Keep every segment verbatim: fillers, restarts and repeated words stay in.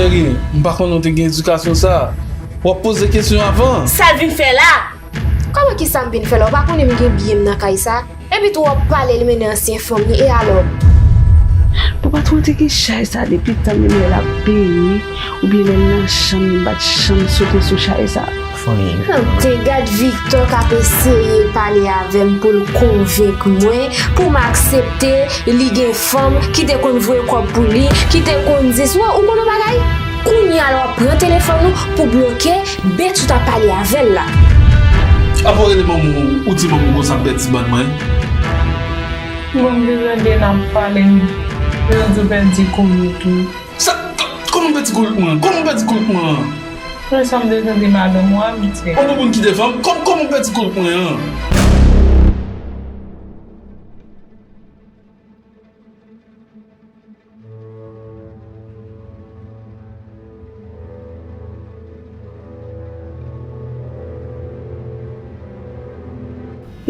Cheri, m pa konnen w te gen edikasyon sa a. W ap poze kesyon avan. Sa l vin fè la? Kòman kisa m vin fè la? Ou pa konnen m gen byen m nan kay sa? Epi tou w ap pale l mennen ansyen fanm li, e alò? Bon, patwon te gen chay sa depi tan menm lè l ap benyen oubyen lè l nan chanm li, m pa t janm sote sou chay sa. Tande, gad Victor k ap eseye pale avè m pou l konvenk mwen, pou m aksepte li gen fanm ki te konn voye kòb pou li, ki te konn di, ou konn yon bagay? Kounye a la w ap pran telefòn ou pou bloke bèt ou t ap pale avè l la. Apa w rele manman w, ou di manman w konsa m pèdi bann mwen? Bon, m te tande n ap pale, m te di w pèdi koulout ou. Sa, kòman m pèdi koulout mwen? Kòman m pèdi koulout mwen? Mwen sanble tande madanm ou ap di. Ou pou moun kite fanm? Kòm kòman m pèdi koulout mwen an?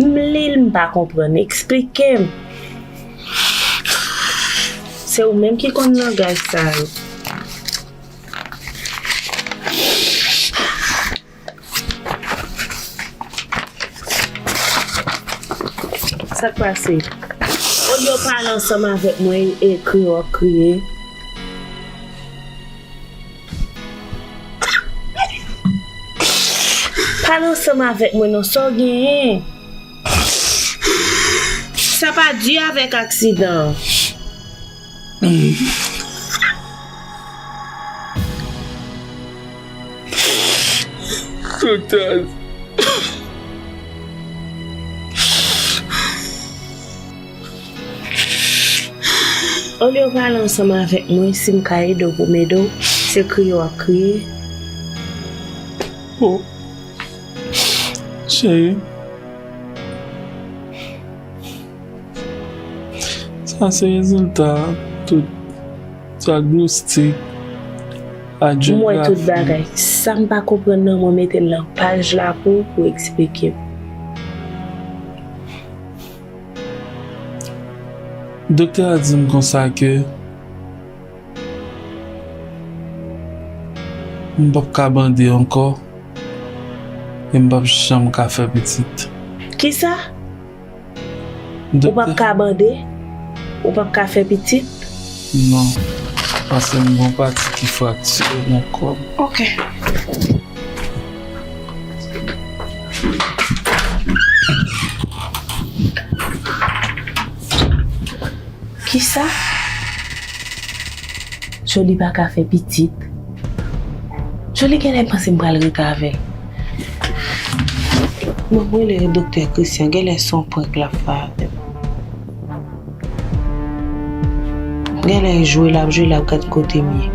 M li l, m pa konprann. Eksplike m. Se ou menm ki konn langaj sa yo. Sa k pase? Olye w pale ansanm avèk mwen, e kriye w ap kriye. Pale ansanm avèk mwen non, sa w genyen? Sa pa di avèk aksidan an. Doktè. Olye w pale ansanm avèk mwen, si m ka ede w pou m ede w, se kriye w ap kriye. Oh. Cheri. Sa se rezilta tout dyagnostik, radyografi. M wè tout bagay. Sa m pa konprann nan, mwen mete l nan paj la pou, pou eksplike m. Doktè a di m konsa ke m p ap ka bande ankò e m p ap janm ka fè pitit. Kisa? Ou p ap ka bande? Ou p ap ka fè pitit? Non, paske m gen yon pati ki fraktire nan kò m. Ok. Kisa? Joly pa ka fè pitit. Joly genlè panse m pral rete avè l. Bon, mwen rele doktè Christian, genlè se yon prank l ap fè avè m. Genlè e jwe l ap jwe, l ap gad kote m ye.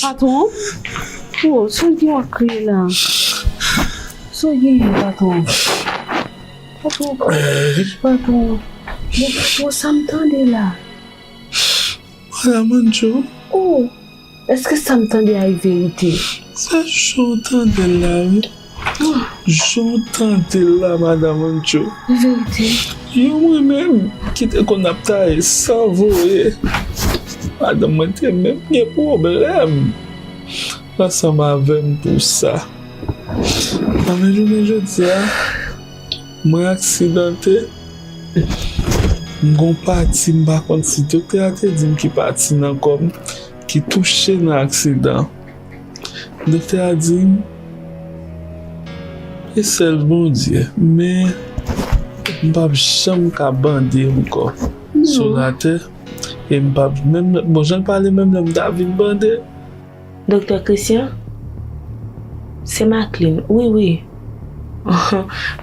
Patwon? Oh, sa w gen w ap kriye la? Sa w genyen, patwon? Patwon, patwon. Bon, bon, sa m tande la? Madan Mancho. Oh, èske sa m tande a e verite? Se jan w tande l la, wi. Jan w tande l la, Madan Mancho. Yon mwen menm ki te konn ap taye san voye. Madanm mwen te menm gen pwoblèm ansanm avè m pou sa. Nan men jounen jodi a, mwen aksidante. M gon pati, m pa konn si doktè a te di m ki pati nan kò m ki touche nan aksidan. Doktè a di m, e sèl Bondye, men m p ap janm ka bande ankò sou latè. E m p ap menm, bon, jan l pale, menm lè m ta vin bande. Doktè Christian? Se Macklin, wi, wi.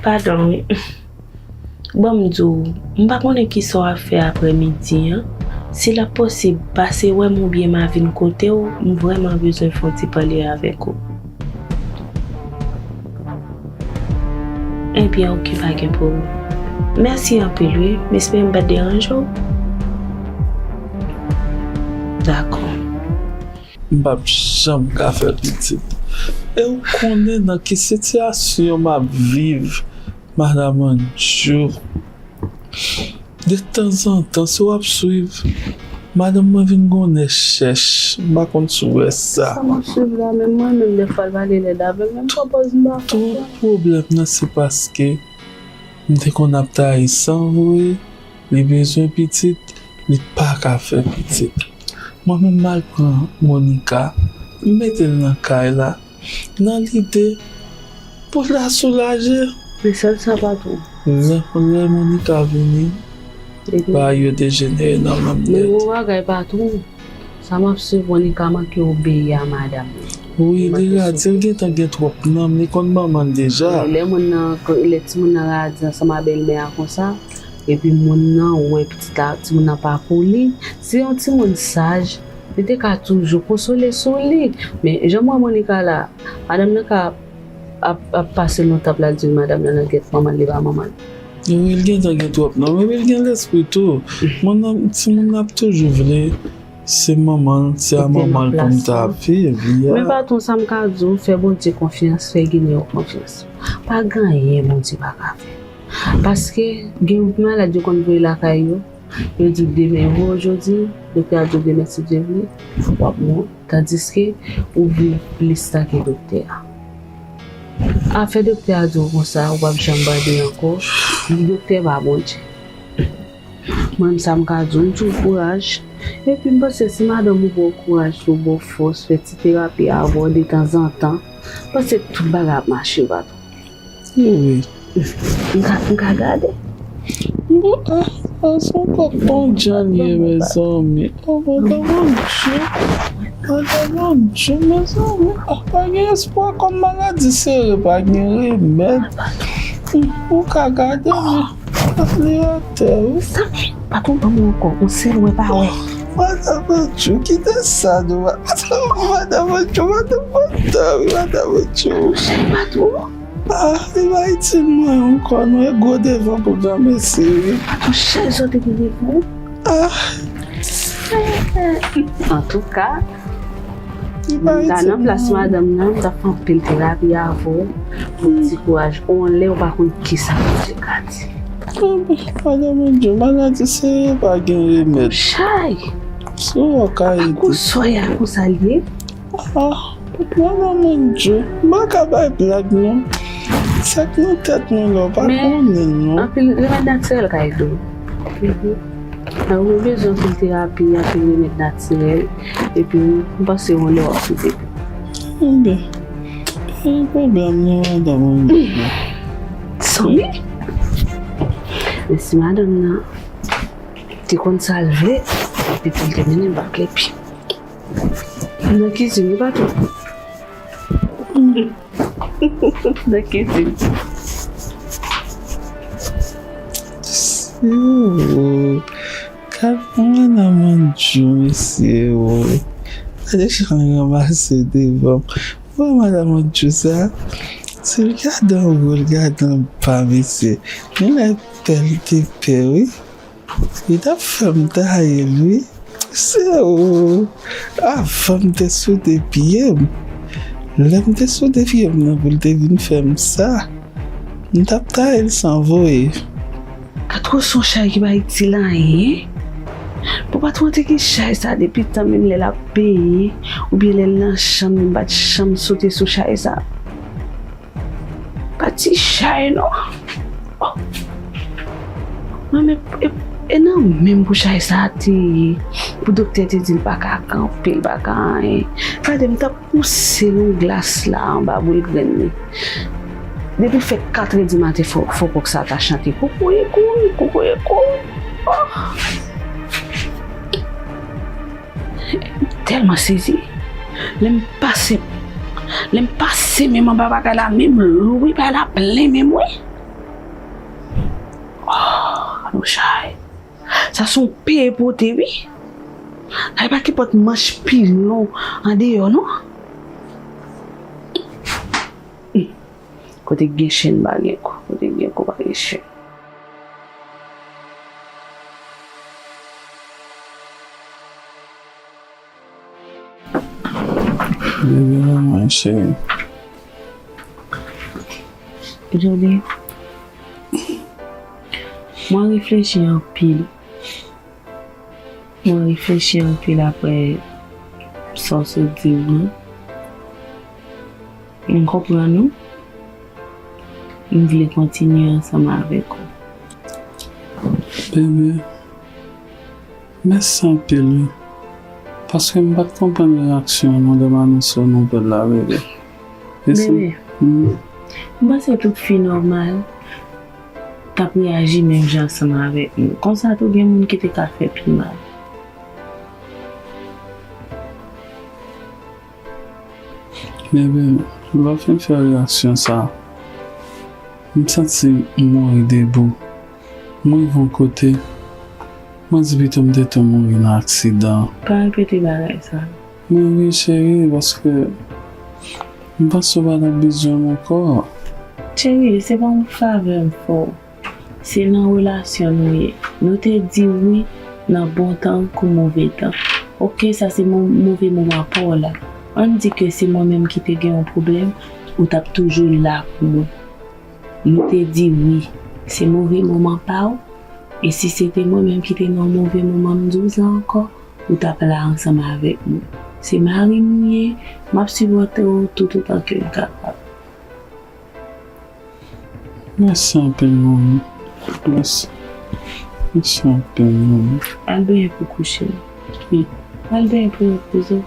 Padon, wi. Ban m di w, m pa konnen kisa w ap fè aprè midi an. Si l ap posib, pase wè m oubyen m a vin kote w, m vrèman bezwen fè yon ti pale avèk ou. Ebyen, oke, pa gen pwoblèm. Mèsi anpil, wi. M espere m pa t deranje w. Dakò. M p ap janm ka fè pitit. E ou konnen nan ki sitiyasyon m ap viv, madanm Andjou. De tanzantan, si w ap swiv, madanm mwen vin gon nè chèch. M pa konn si w wè sa. Sa m ap swiv la, menm mwen menm, dèfwa l pale lèd avè m, menm pran pòz m pa fè. Tout pwoblèm nan, se paske m te konn ap taye san voye, li bezwen pitit, li pa ka fè pitit. Mwen menm, m al pran Monica, m mete l nan kay la, nan lide pou l ta soulaje. Men sèl sa, patwon. Lè, lè Monica vini, bagay yo dejenere nan menm nèt. Men yon bagay, patwon. Sa m ap swiv, Monica manke obeyi a madanm li. Wi, li radi, l gentan gen twòp nanm, li konn manman l deja. Lè moun nan, lè timoun nan radi ansanm a bèlmè a konsa, epi moun nan wè pitit la, timoun nan pa pou li, se yon timoun saj, li te ka toujou konsole sou li. Men jan m wè Monica la, madanm nan ka ap, ap pase lontan ap la di madanm nan nan gèt manman l, li pa manman l. Wi, l gentan gen twòp nanm, epi l gen lespri tou. Moun nan, timoun nan ap toujou vle, se manman l, se a manman l pou m ta viv, ya. Men patwon, sa m ka di w, fè Bondye konfyans, fè Ginewo konfyans. Pa gen anyen Bondye pa ka fè. Paske gen malad yo konn voye lakay yo, yo di w demen, yo voye w jodi, doktè a di w demen si Dye vle, w ap mouri. Tandiske ou viv plis tan ke doktè a. Afè doktè a di w konsa, ou p ap janm bande ankò, doktè pa Bondye. Mwen menm sa m ka di w, m di w kouraj. Epi m panse si madanm ou ba w kouraj, tou ba w fòs, fè ti terapi avè w detanzantan, m panse tout bagay ap mache, patwon. Wi. M ka, m ka gade. Bon, ah, ah, se yon kòk pandjan l ye, mezanmi. Oh, madanm Andjou. Madanm Andjou, mezanmi. Ah, pa gen espwa, kòm maladi sere, pa gen remèd. Ou ka gade, men. Li atè, wi. Sa, patwon, ban mwen ankò. Yon sèl wè pa wè. Madanm Andjou, kite sa, non. Madanm Andjou, madanm Andjou, madanm Andjou. Patwon. Ah, li pa itil mwen ankò, non, e gwo devan pou granmesi, wi. Patwon, chèz ou te gen devan. Ah. Antouka, m ta nan plas madanm nan, m t ap fè anpil terapi avè w, pou ti kouraj, on lè ou pa konn kisa Bondye ka di. Ah, madanm Andjou, maladi sere pa gen remèd. Chay! Si w ka ede. Akoz soy a konsa l ye? Ah, madanm Andjou, m pa ka bay blag, non. Sa k nan tèt mwen la, w pa konnen l, non. Men, anpil remèd natirèl ka ede w. Mhm. Ou bezwen anpil terapi, anpil remèd natirèl. Epi, m panse yon lè w ap site. Ebyen, pa gen pwoblèm, non, madanm Andjou. Zanmi? Men si madanm nan te konn sa l vle, epi pou l te mennen m pa vle pi. Nan kizin, wi, patwon. Nan kizin. Yo, gad madanm Andjou, mesye, yo. Gade jan l ranmase devan m. Wè madanm Andjou sa, se l gade anwo, l gade anba, mesye. Gen lè pè l te pè, wi. Li t ap fè m taye l, wi. Se ou. Avan m te soude pye m. Lè m te soude pye m nan pou l te vin fè m sa, m t ap taye l san voye. Patwon, se yon chay ki pa itil anyen. Bon, patwon te gen chay sa depi tan, menm lè l ap benyen, oubyen lè l nan chanm li, m pa t janm sote sou chay sa. Pa ti chay non. Oh. Mwen, men, e, e nan menm pou chay sa a te ye. Pou doktè te di l pa ka kanpe, l pa ka anyen. Gade, m t ap pouse l yon glas la anba boul grenn li. Depi l fè katrè di maten, fò, fò kòk sa ta chante. Koukouye kouri, koukouye kouri. Oh. M tèlman sezi. Lè m pase, lè m pase men m anba bagay la, men m louri bagay la plen men m, wi. Oh, nou chay. Sa se yon peye pote, wi. Ay pa ki pòt manch pilon andeyò, non. Kote k gen chèn pa gen kou. Kote k gen kou pa gen chèn. Bebe, mwen cheri. Jodi, mwen reflechi anpil. Mwen reflechi anpil apre sa w sot di m nan. M konprann ou. M vle kontinye ansanm avèk ou. Bebe, mèsi anpil wi. Paske m pa t konprann reyaksyon w nan lè m anonse w nouvèl la, bebe. E si- Bebe, Hmm. m panse tout fi nòmal t ap reyaji menm jan ansanm avèk nou. Konsa tou gen moun ki te ka fè pi mal. Bebe, lè w fin fè reyaksyon sa, m santi m mouri debou. M rive yon kote, mwen di pito m te tou mouri nan aksidan. Pa repete bagay sa. Men wi, cheri, paske m panse w pa t ap bezwen m ankò. Cheri, se pa yon favè m fè w. Se nan relasyon nou ye. Nou te di wi nan bon tan kou move tan. Oke, sa se mo- move moman pa w la. Ann di ke se mwen menm ki te gen yon pwoblèm, ou t ap toujou la pou mwen. Nou te di wi. Se move moman pa w. E si se te mwen menm ki te nan yon move moman, m di w sa ankò, ou t ap la ansanm avèk mwen. Se mari m ou ye, m ap sipòte w toutotan ke m kapab. Mèsi anpil, manmi. Mèsi. Mèsi anpil, manmi. Al benyen pou kouche. Hmm. Al benyen pou repoze.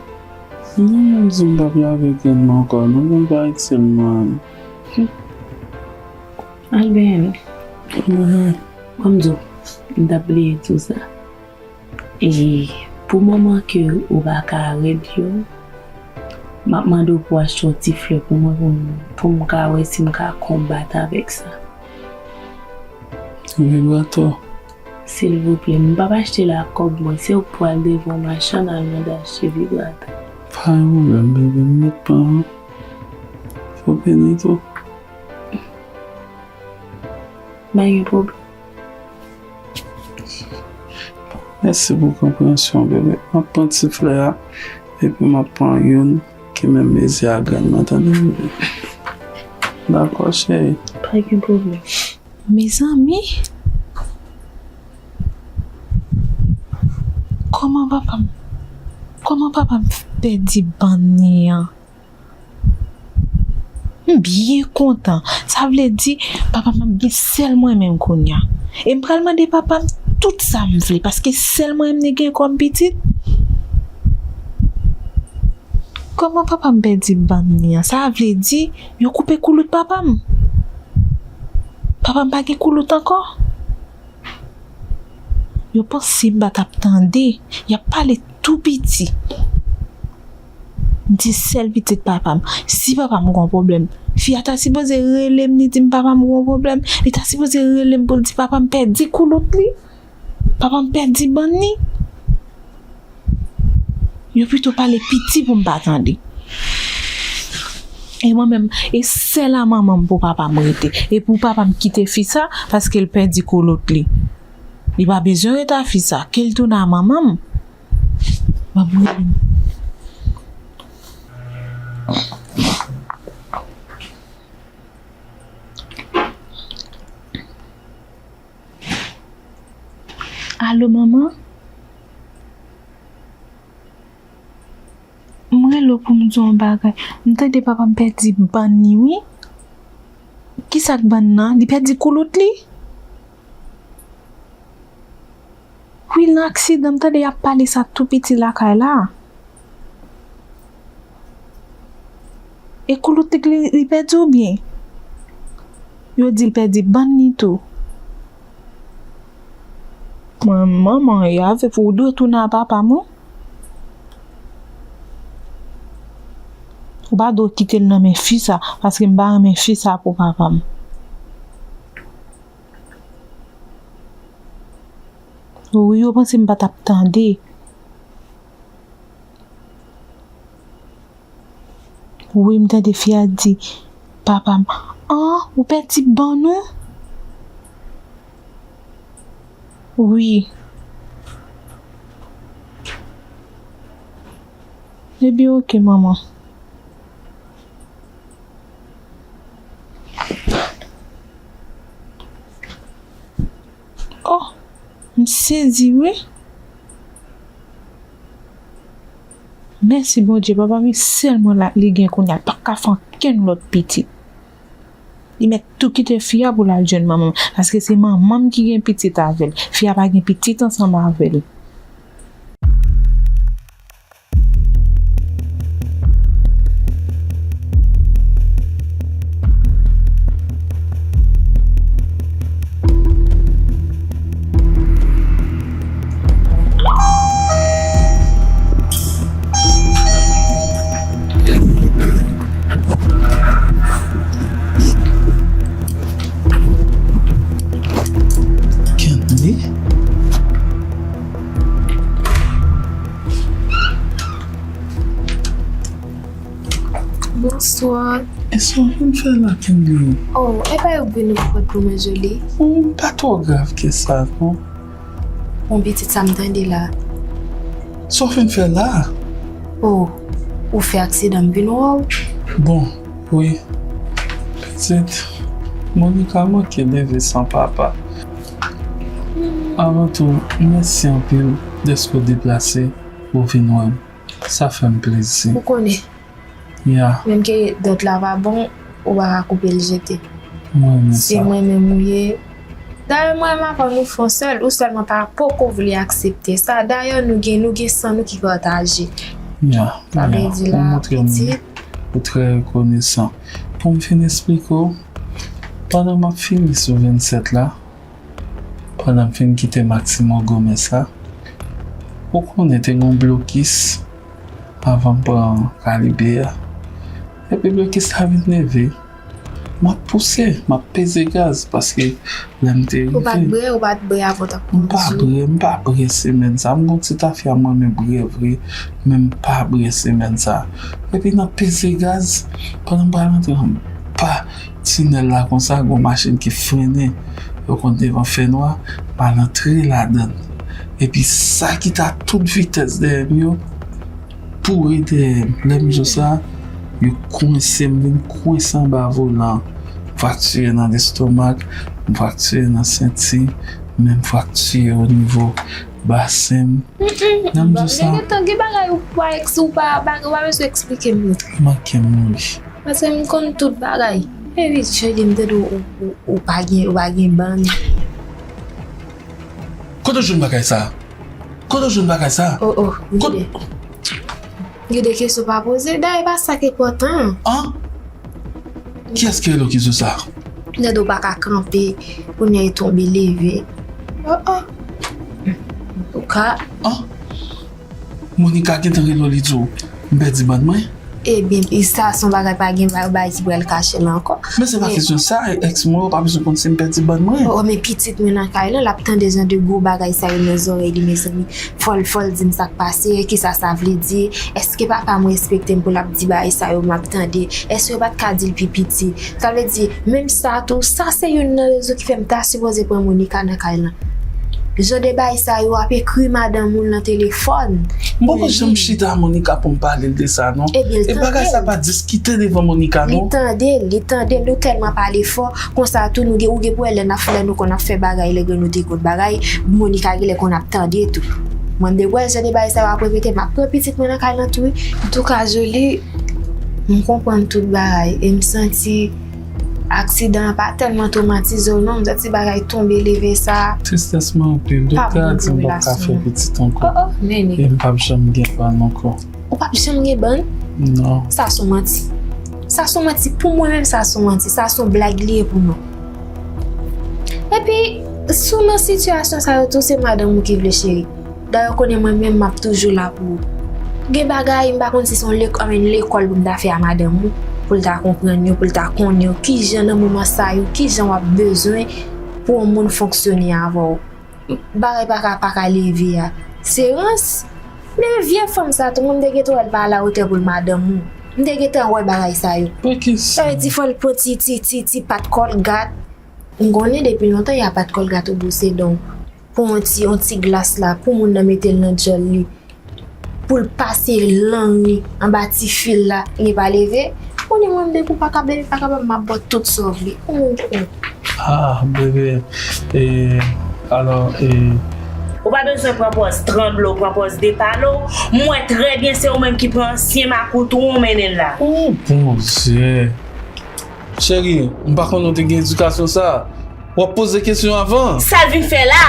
Non, m di m p ap lave grenn mwen ankò, non, mwen pa itil mwen. Al benyen non. Mhm. Ban m di w, m t ap bliye di w sa. E pou moman ke ou pa ka rèd yo, m ap mande w pou w achte yon ti flè pou mwen, pou m, pou m ka wè si m ka konbat avèk sa. Vibratò. Silvouplè, m p ap achte l ak kòb mwen, se ou k pral devan yon machann al mande achte vibratò. Pa gen pwoblèm, bebe, m met pran. Fò beni tou. Pa gen pwoblèm. Mèsi pou konpreyansyon, bebe. M ap pran ti flè a, epi m ap pran youn ki menm mezi a grenn mwen, tande, bebe? Dakò, cheri. Pa gen pwoblèm. Mezanmi, kòman papa m, kòman papa m pèdi bann li an? M byen kontan. Sa vle di, papa m ap gen sèl mwen menm kounye a. E m pral mande papa m tout sa m vle, paske sèl mwen menm li gen kòm pitit. Kòman papa m pèdi bann li an? Sa vle di, yo koupe koulout papa m. Papa m pa gen koulout ankò. Yo panse m pa t ap tande. Y ap pale tou piti. M di sèl pitit papa m. Si papa m gon pwoblèm, fi a ta sipoze rele m, li di m papa m gon pwoblèm. Li ta sipoze rele m pou l di papa m pèdi koulout li. Papa m pèdi bann li. Yo pito pale piti pou m pa tande. E mwen menm, e sèl a manman m pou papa m rete. E pou papa m kite fi sa, paske l pèdi koulout li. Li pa bezwen ret a fi sa, ke l tounen a manman m. Ban m rele m. Alo, manman? M rele w pou m di w yon bagay. M tande papa m pèdi bann li, wi. Kisa k bann nan? Li pèdi koulout li? Wi, l nan aksidan, m tande y ap pale sa tou piti lakay la. E koulout li, li pèdi oubyen? Yo di l pèdi bann li tou. Mwen, manman, e avè pou ou dwe tounen a papa m, wi. Ou pa dwe kite l nan men fi sa, paske m pa renmen fi sa pou papa m. Wi, yo panse m pa t ap tande. Wi, m tande fi a di, papa m, an, ou pèdi bann ou? Wi. Ebyen, oke, manman. Sezi wi. Mèsi Bondye, papa m sèlman la li gen kounye a, l pa ka fè ankenn lòt pitit. Li mèt tou kite fi a pou l al jwenn manman m, paske se manman m ki gen pitit avè l. Fi a pa gen pitit ansanm avè l. Kenley? Bonswa. E sa w vin fè la, Kenley? Oh, e pa yo k vin ouvri pòt pou mwen, Joly? Oh, m pa twò grav ke sa, non. Bon, pitit, sa m tande la. Sa w vin fè la? Oh, ou fè aksidan, m vin wè w. Bon, wi. Pitit, Monica manke leve san papa. Avan tou, mèsi anpil dèske w deplase pou w vin wè m. Sa fè m plezi. Ou konnen. Ya. Menm ke dòt la pa bon, ou pa ka koupe l jete. Mwen renmen sa. Se mwen menm ou ye. Dayè, mwen menm avan nou fè yon sèl, ou sèlman pa poko vle aksepte sa. Dayè, nou gen, nou gen san nou ki pataje. Ya, ya. Sa vle di la, pitit. Ou montre m ou trè rekonesan. Pou m fin esplike w, pandan m ap fini sou vennsèt la, pandan m fin kite Maximo Gomez la, ou konnen te gen yon blokis avan m pran Karibe a. Epi blokis la vin leve. M ap pouse, m ap peze gaz, paske lè m te rive. Ou pa t bre, ou pa t bre avan w t ap kondui? M pa bre, m pa bre semèn sa. M gon ti tafya m renmen bre vre, men m pa bre semèn sa. Epi nan peze gaz, pandan m pral antre anba tinèl la konsa, gon machin ki frennen. Yo konn devan fènwa, m al antre ladan l. Epi sa ki t a tout vitès dèyè m yo, pouri dèyè m. Lè m di w sa, yo kwense m, vin kwense anba volan. M fraktire nan lestomak, m fraktire nan senti, men m fraktire o nivo basen m. Lè m di w sa, gen tan, gen bagay ou pa eks-, ou pa, bagay ou pa bezwen eksplike m yo. Manke m mouri. Paske m konn tout bagay. Epi Joly, m tande w, ou, ou, ou pa gen, ou pa gen bann. Kote w jwenn bagay sa? Kote w jwenn bagay sa? Oh, oh, m gide. Gide kesyon pa poze. Dayè, e pa sa k enpòtan. An? Kiyès ki rele w ki di w sa? Nèg ou pa ka kanpe, kounye a e tonbe leve. Oh, oh. Antouka. An? Monica gentan rele w, li di w, m pèdi bann mwen? Ebyen, e sa se yon bagay, pa gen ba-, bagay ki pral kache la ankò. Men se pa kesyon sa, èks mwen yo pa bezwen konn si m pèdi bann mwen. Oh, men pitit mwen nan kay lan, l ap tande jan de gwo bagay sa yo nan zòrèy li, mezanmi. Fò l, fò l di m sa k pase, kisa sa vle di? Èske papa m respekte m pou l ap di bagay sa yo m ap tande? Èske yo pa t ka di l pi piti? Sa vle di, menm sa tou, sa se youn nan rezon ki fè m ta sipoze pran Monica nan kay lan. Jan de bagay sa yo ap ekri madanm ou nan telefòn. M poko janm chita Monica pou m pale l de sa, non. Ebyen, l tande l. E bagay sa pa diskite devan Monica, non. Li tande l, li tande l, ou tèlman pale fò, konsa tou nou gen, ou gen pou wè lè n ap, lè nou konn ap fè bagay, lè gen nou te konn bagay, Monica genlè konn ap tande tou. Mwen m de wè jan de bagay sa yo ap repete, m ap pran pitit mwen nan kay lan tou wi. Antouka, Joly, m konprann tout bagay, e m santi aksidan an pa tèlman twomatize w non, m santi bagay tonbe leve sa. Tristès mwen anpil, doktè a di m p ap ka fè pitit ankò. Oh, oh, nene. E m p ap janm gen bann ankò. Ou p ap janm gen bann? Non. Sa se yon manti. Sa se yon manti. Pou mwen menm, sa se yon manti. Sa se yon blag li ye pou mwen. Epi, si w nan sitiyasyon sa yo tou, se madanm ou ki vle, cheri. Dayè, ou konnen mwen menm, m ap toujou la pou ou. Gen bagay, m pa konn si se yon lek-, anmwey, lekòl pou m ta fè a madanm ou, pou l ta konprann yo, pou l ta konnen yo, kijan nan moman sa yo, kijan w ap bezwen pou yon moun fonksyone avè w. Bagay pa ka, pa ka leve a. Se rans. Men vye fanm sa tou, mwen m te gentan wè l pa alawotè pou l madanm ou. M te gentan wè bagay sa yo. Sa vle di fò l pran ti, ti, ti, ti pat kòlgat. M konnen depi lontan y a pat kòlgat ou bwose dan w. Pran yon ti, yon ti glas la, pou moun nan mete l nan djòl li. Pou l pase lang li anba ti fil la, li pa leve. Konnen mwen, depi w pa ka, depi w pa kapab, m ap ba w tout sa w vle. Ou menm, ou menm. Ah, bebe. E, alò, e, Ou pa bezwen pran pòz tranble, w pran pòz depale w. M wè trè byen se ou menm ki pran ansyen makout ou, w mennen l la. Oh Bondye. Cheri, m pa konnen w te gen edikasyon sa. W ap poze kesyon avan. Sa l vin fè la?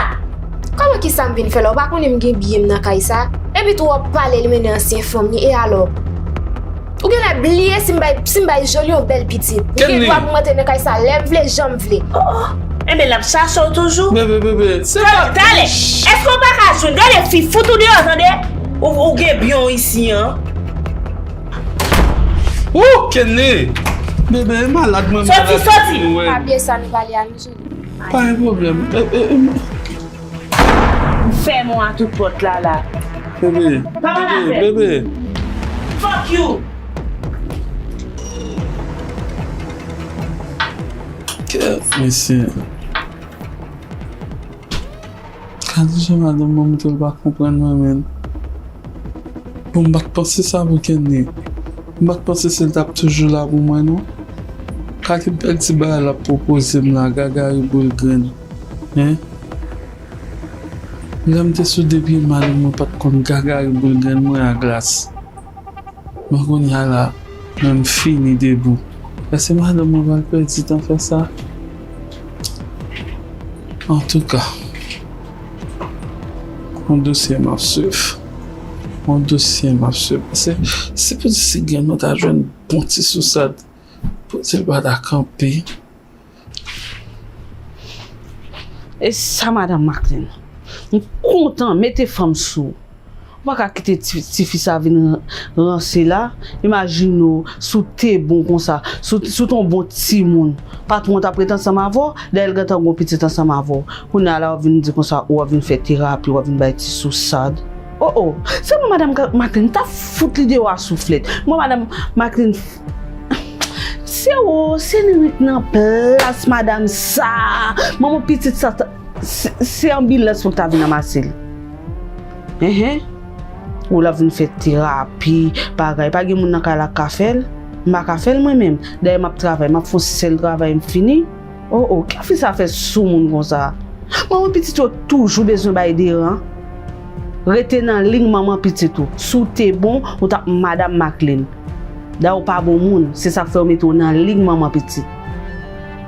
Kòman ki sa m vin fè la? Ou pa konnen m gen biyè m nan kay sa? Epi tou w ap pale li mennen ansyen fanm li, e alò? Ou genlè bliye si m bay si m bay Joly yon bèl pitit. M gen dwa pou m antre nan kay sa lè m vle, jan m vle. Oh, oh. Enben l ap chache w toujou. Bebe, bebe, se pa. Talè, èske w pa ka jwenn? Gade fi, fout ou deyò tande. Ou, ou gen byon isi an. Ou, Kenny! Bebe, e malad mwen. Soti, soti! Pa byen sa nou pale a, nou Joly. Pa gen pwoblèm. E, e, e. Fèmen w a tout pòt la la. Bebe, bebe, bebe. Fuck you! Kèt, mesye. Gade jan madanm mwen montre l pa konprann mwen, menn. Bon, m pa t panse sa pou Kenny. M pa t panse se l t ap toujou la pou mwen, non. Gade bèl ti bagay l ap pwopoze m la, gagari boul grenn. Hein? Lè m te sou de pye mal, mwen pa t konn gagari boul grenn mwen a glas. Men kounye a la, men m fini debou. Èske madanm mwen pral pèdi tan fè sa? Antouka, yon dosye m ap swiv. Yon dosye m ap swiv. Paske si pou di si grann mwen ta jwenn bon ti sousad, pou di l pa ta kanpe. E sa madanm Macklin. M kontan mete fanm sou ou. Ou pa ka kite ti, tifi sa vin ranse la. Imajine w, si w te bon konsa, si w, si w te yon bon timoun. Patwon an t ap ret ansanm avè w, dayè l gentan gen yon pitit ansanm avè w. Kounye a la w ap vin di konsa ou ap vin fè terapi, w ap vin bay ti sousad. Oh oh, se mwen madanm Macklin, m t ap fout li deyò a souflèt. Mwen madanm Macklin, Se ou, se li ret nan plas madanm sa. Manman pitit sa, se anbilans pou ta vin ranmase l. Enhen. Ou la vin fè terapi, bagay. Pa gen moun nan kay la k ka fè l. M pa ka fè l mwen menm. Dayè m ap travay, m ap fè yon sèl travay, m fini. Oh oh, kè fi sa fè sou moun konsa? Manman pitit yo toujou bezwen bay deran. Rete nan liy manman pitit ou. Si w te bon, ou t ap madanm Macklin. Dayè ou pa bon moun, se sa k fè yo mete w nan liy manman pitit.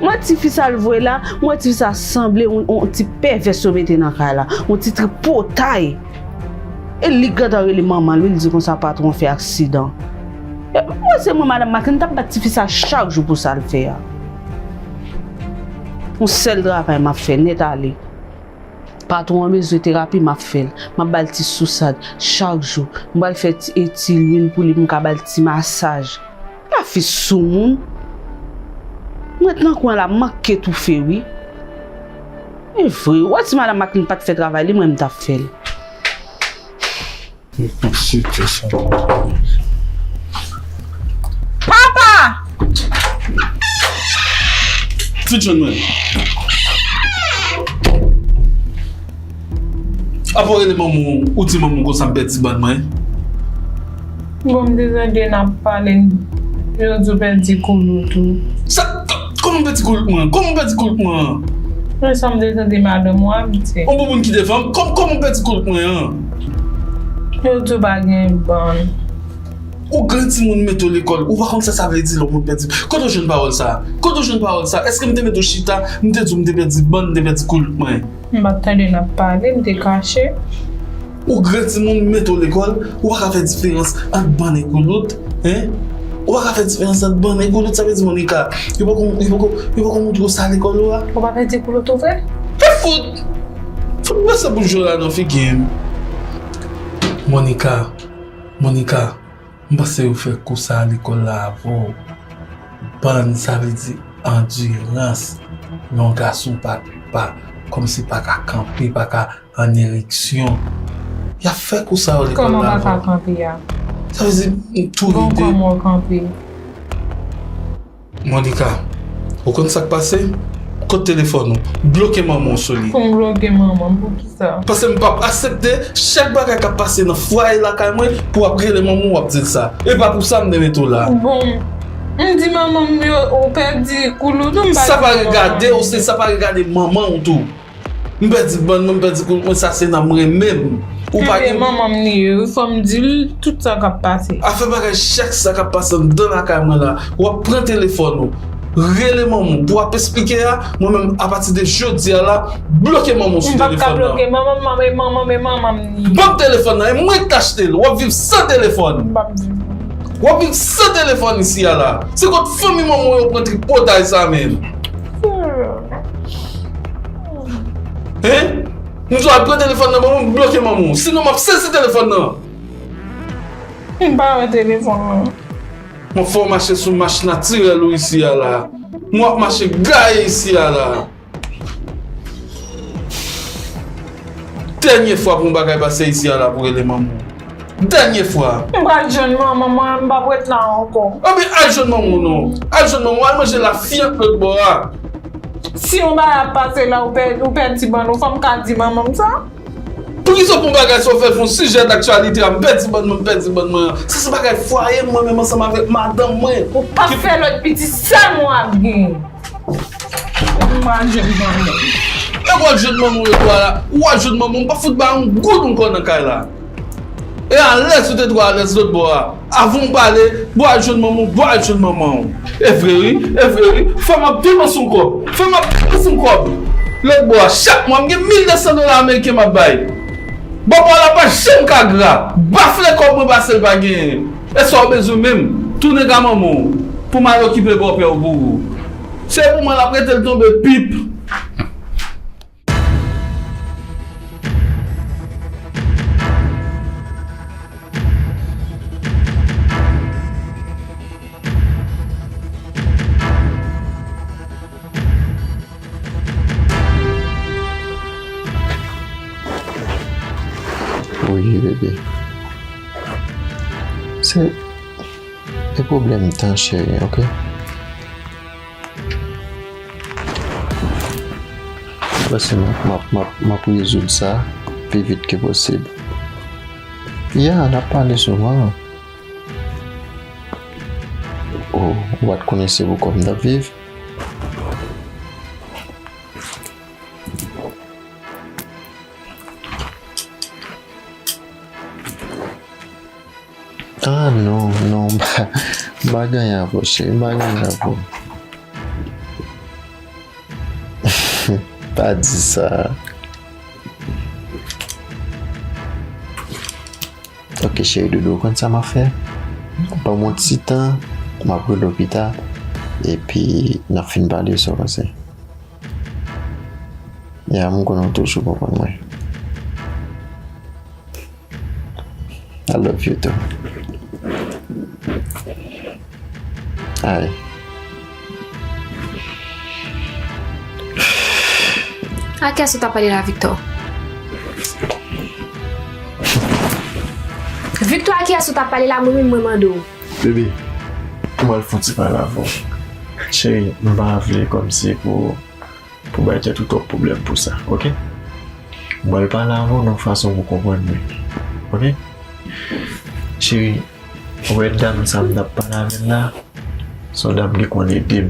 M wè tifi sa l voye la, m wè tifi sa sanble yon, yon ti pèvès yo mete nan kay la, yon ti tripotay. E li k gentan rele manman l wi, l di konsa patwon fè aksidan. E mwen se mwen madanm Macklin, m t ap bat tifi sa chak jou pou sa l fè a. Yon sèl travay m ap fè nèt ale. Patwon an bezwen terapi, m ap fè l. M ap ba l ti sousad chak jou. M pral fè ti, e ti lwil pou li pou m ka ba l ti masaj. Lafi sou moun. M ret nan kwen la, m manke toufe wi. E vre, ou wè si madanm Macklin pa t fè travay li, mwen m t ap fè l. Papa! Vin jwenn mwen. Apa w rele manman w, ou di manman w konsa m pèdi bann mwen? Bon, m te tande n ap pale, yo di w pèdi koulout ou. Sa, kòman m pèdi koulout mwen? Kòman m pèdi koulout mwen an? Men sa m te tande madanm ou ap di. Yon bon moun ki devan m, kòm, kòman m pèdi koulout mwen an? Yo di w pa gen bann. Ou gran timoun mete w lekòl, ou pa konn sa sa vle di lè yon moun pèdi. Kote w jwenn pawòl sa? Kote w jwenn pawòl sa? Èske m te mete w chita, m te di w m te pèdi bann, m te pèdi koulout mwen? M pa t tande n ap pale, m te kache. Ou gran timoun mete w lekòl, ou pa ka fè diferans ant bann e koulout, en? Ou pa ka fè diferans ant bann e koulout, sa vle di Monica, yo poko, yo poko, yo poko montre w sa lekòl ou a? Ou pa pèdi koulout ou vre? Fè fout! Fout bese boul jwe la nan figi m. Monica, Monica, m panse yo fè kou sa a lekòl la avè w. Bann, sa vle di andirans. Lè yon gason pa, pa, kòmsi pa ka kanpe, pa ka an ereksyon. Y ap fè kou sa yo lekòl la avè w. Kòman pa ka kanpe a? Sa vle di m tou ride. Bon, kòman w kanpe? Monica, ou konn sa k pase? Kote telefòn ou? Bloke manman w sou li. Pou m bloke manman m, poukisa? Paske m p ap aksepte chak bagay k ap pase nan fwaye lakay mwen pou w ap rele manman w, w ap di l sa. E pa pou sa m te mete w la. Bon, m di manman m yo, ou pèdi koulout ou, m pa di manman m. Sa pa regade w, se sa pa regade manman w tou. M pèdi bann mwen, m pèdi kout mwen, sa se nan m renmen m. Ou pa gen manman m li ye, wi, fò m di l tout sa k ap pase. Afè bagay chak sa k ap pase anndan lakay mwen la, w ap pran telefòn ou, rele manman w pou w ap esplike a, mwen menm, apati de jodi a la, bloke manman w sou telefòn nan. M p ap ka bloke manman m, manman, manman, manman m li ye. Ban m telefòn nan, e mwen k t achte l, w ap viv san telefòn. M p ap viv. W ap viv san telefòn isi a la. Se kot fanmi manman w yo pran tripotay sa menm. Hein? M di w al pran telefòn nan ban mwen, m bloke manman w. Sinon, m ap sezi telefòn nan. M pa wè telefòn nan. M ap fè w mache sou mach natirèl ou isi a la. M ap mache gaye isi a la. Dènye fwa pou yon bagay pase isi a la pou rele manman w. Dènye fwa. M pral jwenn manman mwen, m p ap ret la ankò. Anben, al jwenn manman w non. Al jwenn manman w, al manje lafyant lòt bò a. Si yon bagay ap pase la, ou pè-, ou pèdi bann ou, fò m ka di manman m sa? Poukisa pou yon bagay sa w fè l fè yon sijè daktyalite a, m pèdi bann mwen, m pèdi bann mwen an? Sa se bagay fwaye m, mwen menm ansanm avèk madanm mwen. Ou p ap fè lòt pitit, sèl mwen w ap genyen. M pral jwenn manman. E w al jwenn manman w, e w al, w al jwenn manman w, m pa fout ba yon goud ankò nan kay la. E alèz ou te twò alèz lòt bò a. Avan w pale, bò al jwenn manman w, bò al jwenn manman w. E vre wi, e vre wi. Fè m ap depanse yon kòb. Fè m ap depanse yon kòb. Lòt bò a, chak mwa, m gen mil de san dola ameriken m ap bay. Bòpè w la pa janm ka gra. Bafle kòb mwen pase l pa genyen. E sa w bezwen menm? Tounen ka manman w pou m al okipe bòpè w pou ou. Se pou mwen l ap rete l tonbe pip. Wi, bebe. Se, e pwoblèm tan, cheri, oke? Pase m ap, m ap, m ap, m ap rezoud sa pi vit ke posib. Ya, n ap pale souvan. O, ou pa t konnen se pou kòb m t ap viv? Ah non, non, m pa, m pa gen anyen avè w, cheri, m pa gen anyen avè w. Pa di sa. Ok, cheri doudou, ou konn sa m ap fè? Ban m yon ti tan, m ap rele w pita, epi n ap fin pale sa w panse. Ya, m konnen w toujou konprann mwen. I love you too. Ay. A kiyès ou t ap pale la, Victor? Victor, a kiyès ou t ap pale la, mwen menm mwen mande w? Bebe, mwen al fè yon ti pale avè w. Cheri, m pa vle kòmsi pou pou bay tèt ou twòp pwoblèm pou sa, oke? Mwen pral pale avè w nan yon fason pou w konprann mwen, oke? Cheri, ou wè dam sa m t ap pale avè l la, se yon dam ki konn ede m.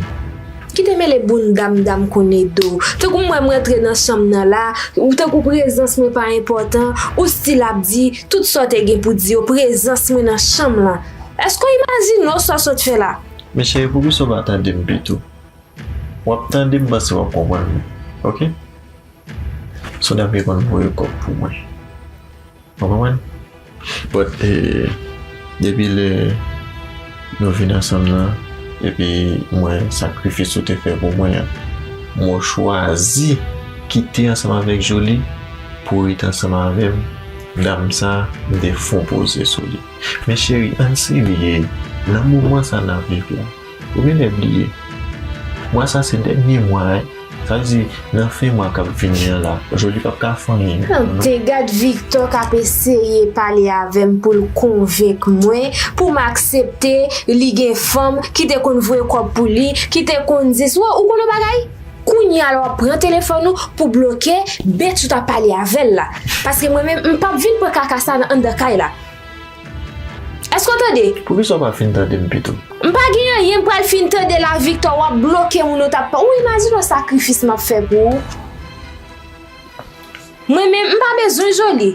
Ki te mele bounda m dam konn ede w? Tankou m wè m rantre nan chanm nan la, ou tankou prezans mwen pa enpòtan, ou still ap di tout sa w te gen pou di yo, prezans mwen nan chanm lan. Èske w imajine w sa w sot fè la? Men cheri, poukisa w pa tande m pito? W ap tande m, m panse w ap konprann mwen. Oke? Se yon dam ki konn voye kòb pou mwen. W konprann? But, eh, depi lè nou vin ansanm nan, epi m wè sakrifis ou te fè pou mwen an, mwen chwazi kite ansanm avèk Joly pou ret ansanm avè m. Dam sa, m te fon poze sou li. Men cheri, ann serye, nan moman sa n ap viv la, ou genlè bliye. Mwa sa se dènye mwa, eh. Sa vle di, nan fen mwa k ap vini an la, Joly p ap ka fè anyen. Tande, gad Victor k ap eseye pale avè m pou l konvenk mwen, pou m aksepte li gen fanm ki te konn voye kòb pou li, ki te konn di, ou, ou konn yon bagay? Kounye a la w ap pran telefòn ou pou bloke bèt ou t ap pale avè l la. Paske mwen menm, m p ap vin pran kaka sa nan anndan kay la. Èske w tande? Poukisa w pa fin tande m pito? M pa gen anyen m pral fin tande la, Victor, w ap bloke moun ou t ap pa-, ou imajine w sakrifis m ap fè pou ou? Mwen menm, m pa bezwen Joly.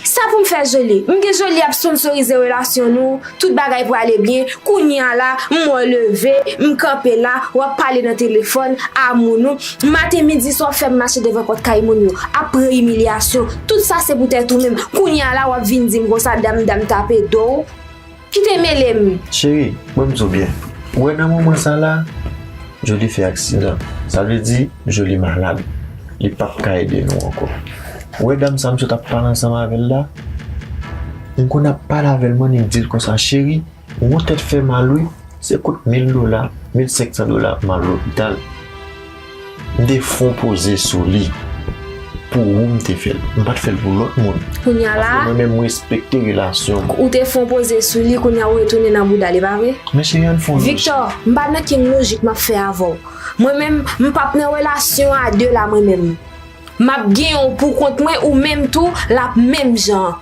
Sa pou m fè Joly? M gen Joly ap sponsorize relasyon nou, tout bagay prale byen. Kounye a la, m wè w leve, m kanpe la, w ap pale nan telefòn, amoun ou. Maten, midi, swa w ap fè m mache devan pòt kay moun yo, ap pran imilyasyon. Tout sa se poutèt ou menm. Kounye a la, w ap vin di m konsa, dam, dam tape do w. Kite mele m. Cheri, ban m di w byen. Ou wè nan moman sa la, Joly fè aksidan. Sa vle di, Joly malad. Li p ap ka ede nou ankò. Ou wè dam sa m sot ap pale ansanm avè l la? M konn ap pale avè l, mwen, m di l konsa, cheri, yon tèt fè mal wi. Se kout mil dola, mil senk san dola pou m al lopital. M te fè yon poze sou li. Pou ou m te fè l. M pa t fè l pou lòt moun. Kounye a la, paske mwen menm, m respekte relasyon m. Ou te fè yon poze sou li, kounye a ou retounen nan bouda l, e pa vre? Men cheri, ann fè yon lojik. Victor, m pa nan kenn lojik m ap fè avè w. Mwen menm, m p ap nan relasyon a de la, mwen menm. M ap gen yon pou kont mwen, ou menm tou, l ap menm jan an.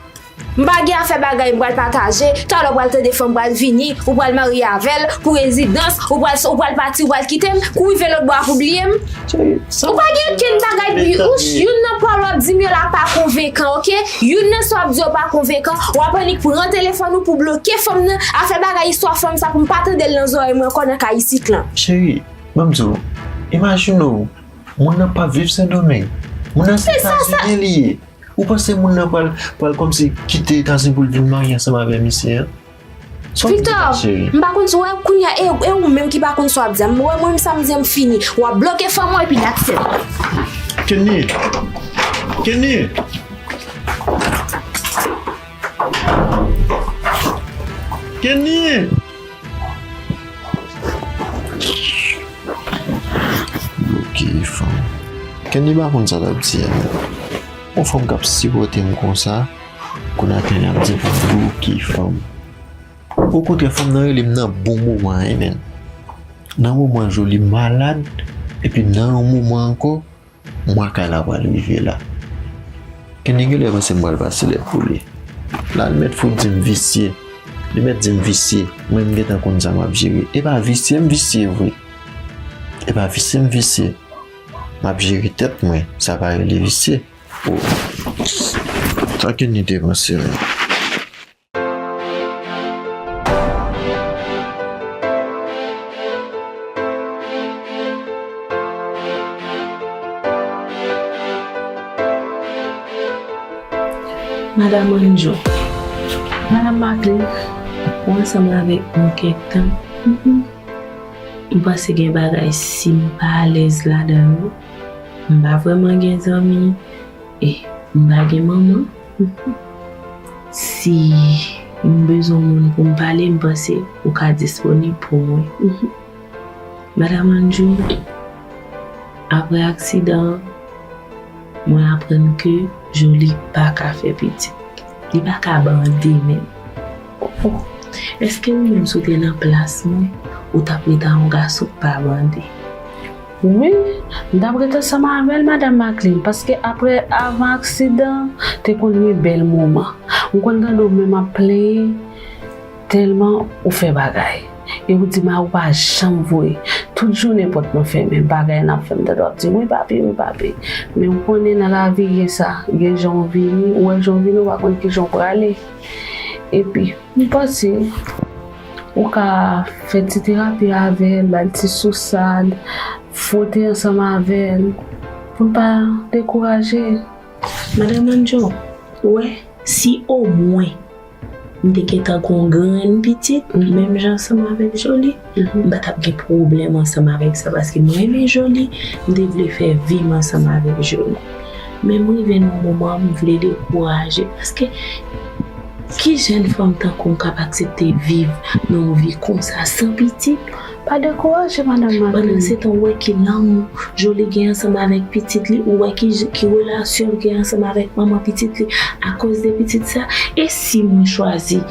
M pa gen afè bagay m pral pataje, talè w pral tande fanm pral vini, ou pral marye avè l, pou rezidans, ou pral, ou pral pati, ou pral kite m, kou rive lòt bò a pou bliye m. Ou pa gen kenn bagay, ou, youn nan pawòl w ap di m yo la pa konvenkan, oke? Youn nan sa w ap di yo pa konvenkan, w ap annik pran telefòn ou pou bloke fanm nan, afè bagay istwa fanm sa pou m pa tande l nan zòrèy mwen ankò nan kay isit lan. Cheri, ban m di w, imajine w, moun nan p ap viv Sendomeng. Moun nan se Etazini li ye. Ou panse moun nan pral, pral kòmsi kite Etazini pou l vin marye ansanm avè misye an? Sa w di la, cheri? Victor, m pa konn sa w ap, kounye a, e, e ou menm ki pa konn sa w ap di a. M wè mwen, sa m di a, m fini. W ap bloke fanm ou epi that's it. Kenny! Kenny! Kenny! Bloke fanm. Kenny pa konn sa l ap di a, non. Yon fanm k ap sipòte m konsa, kounye a Kenny ap di pou m bloke fanm. Okontrè, fanm nan rele m nan bon moman an, wi, menn. Nan moman Joly malad, epi nan yon moman ankò, mwa kay la pral rive la. Kenny genlè panse m pral pase lèt pou li. La, li mèt fout di m visye. Li mèt di m visye. Mwen, m gentan konn sa m ap jere. E pa visye m visye vre. E pa visye m visye. M ap jere tèt mwen. Sa pa rele visye. Oh. Sa Kenny te panse menm. Madanm Andjo. Madanm Macklin, ou ansanm avèk mwen kèk tan. M panse gen bagay, si m pa alèz ladan yo, m pa vrèman gen zanmi, e m pa gen manman. Si m bezwen moun pou m pale, m panse ou ka disponib pou mwen. Madanm Andjo, apre aksidan an, mwen aprann ke Joly pa ka fè pitit. Li pa ka bande menm. Oh, èske ou menm, si w te nan plas mwen, ou t ap rete a yon gason k pa bande? Wi, m t ap ret ansanm avè l, Madanm Macklin, paske apre, avan aksidan, te konn gen bèl moman. M konn tande w menm ap plenyen tèlman ou fè bagay. E ou di m a ou pa janm voye. Tout jounen pòt mwen fèmen, bagay n ap fè, m tande w ap di, "Wi, papi, wi, papi." Men ou konnen nan lavi gen sa, gen jan w vini, ou wè jan w vini, ou pa konn ki jan w prale. Epi, m panse ou ka fè ti terapi avè l, ba l ti sousad, fwote ansanm avè l, pou l pa dekouraje. Madanm Andjo, ou wè, si omwen m te gentan gon grenn pitit, menm jan ansanm avèk Joly, m pa t ap gen pwoblèm ansanm avèk sa, paske mwen renmen Joly, m te vle fè vi m ansanm avèk Joly. Men m rive nan yon moman, m vle dekouraje, paske ki jèn fanm tankou m k ap aksepte viv nan yon vi konsa, san pitit? Pa dekouraje, Madanm Macklin. Pandan se tan, ou wè ki lanmou Joly gen ansanm avèk pitit li, ou wè ki, ki relasyon l gen ansanm avèk manman pitit li akoz de pitit sa. E si mwen chwazi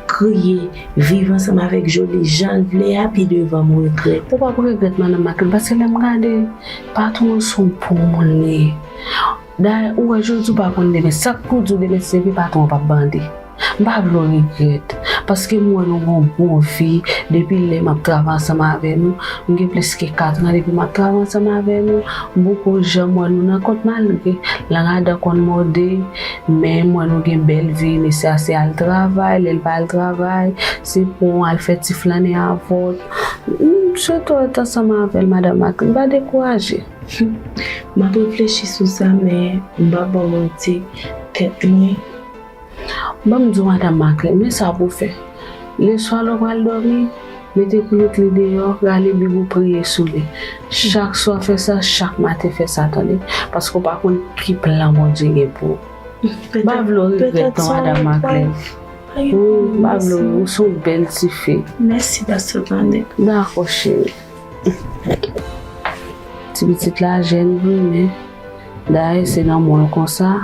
kriye, viv ansanm avèk Joly jan l vle a, pi devan m regrèt. Ou p ap regrèt, Madanm Macklin, paske lè m gade, patwon an se yon bon moun li ye. Dayè, ou wè, jodi w pa konn demen, sa k pou di w demen, se vre patwon an p ap bande. M pa vle w regrèt, paske m wè nou gen yon bon vi depi lè m ap travay ansanm avè nou. M gen plis ke kat an depi m ap travay ansanm avè nou. M poko janm wè nou nan kont, malgre lang adan konn mòde, men m wè nou gen bèl vi. Mesye a se al travay, lè l pa al travay, se pran w al fè ti flannen avè w. M swete w ret ansanm avè l, madanm Macklin, pa dekouraje. M ap reflechi sou sa, men m p ap ba w manti, tèt mwen. Ban m di w, madanm Macklin, men sa pou w fè. Leswa lè w pral dòmi, mete koulout li deyò, rale Bib ou, priye sou li. Chak swa fè sa, chak maten fè sa, tande. Paske w pa konn ki plan Bondye gen pou ou. M pa vle w regrèt non, madanm Macklin. Wi, m pa vle w, ou se yon bèl tifi. Mèsi, pastè, tande. Dakò, cheri. Ti pitit la jèn vre, men dayè se nan mwen konsa.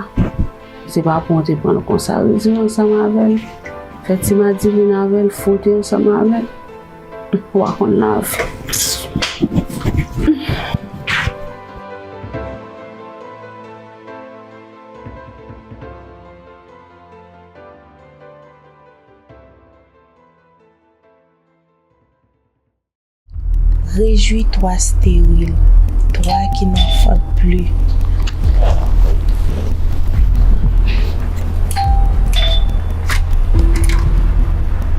Se pa pou w te pran l konsa. Rete ansanm avè l. Fè ti madivin avè l, fwote ansanm avè l. Ou pa konn lavi. Réjouis-toi stérile, toi qui n'enfantes plus.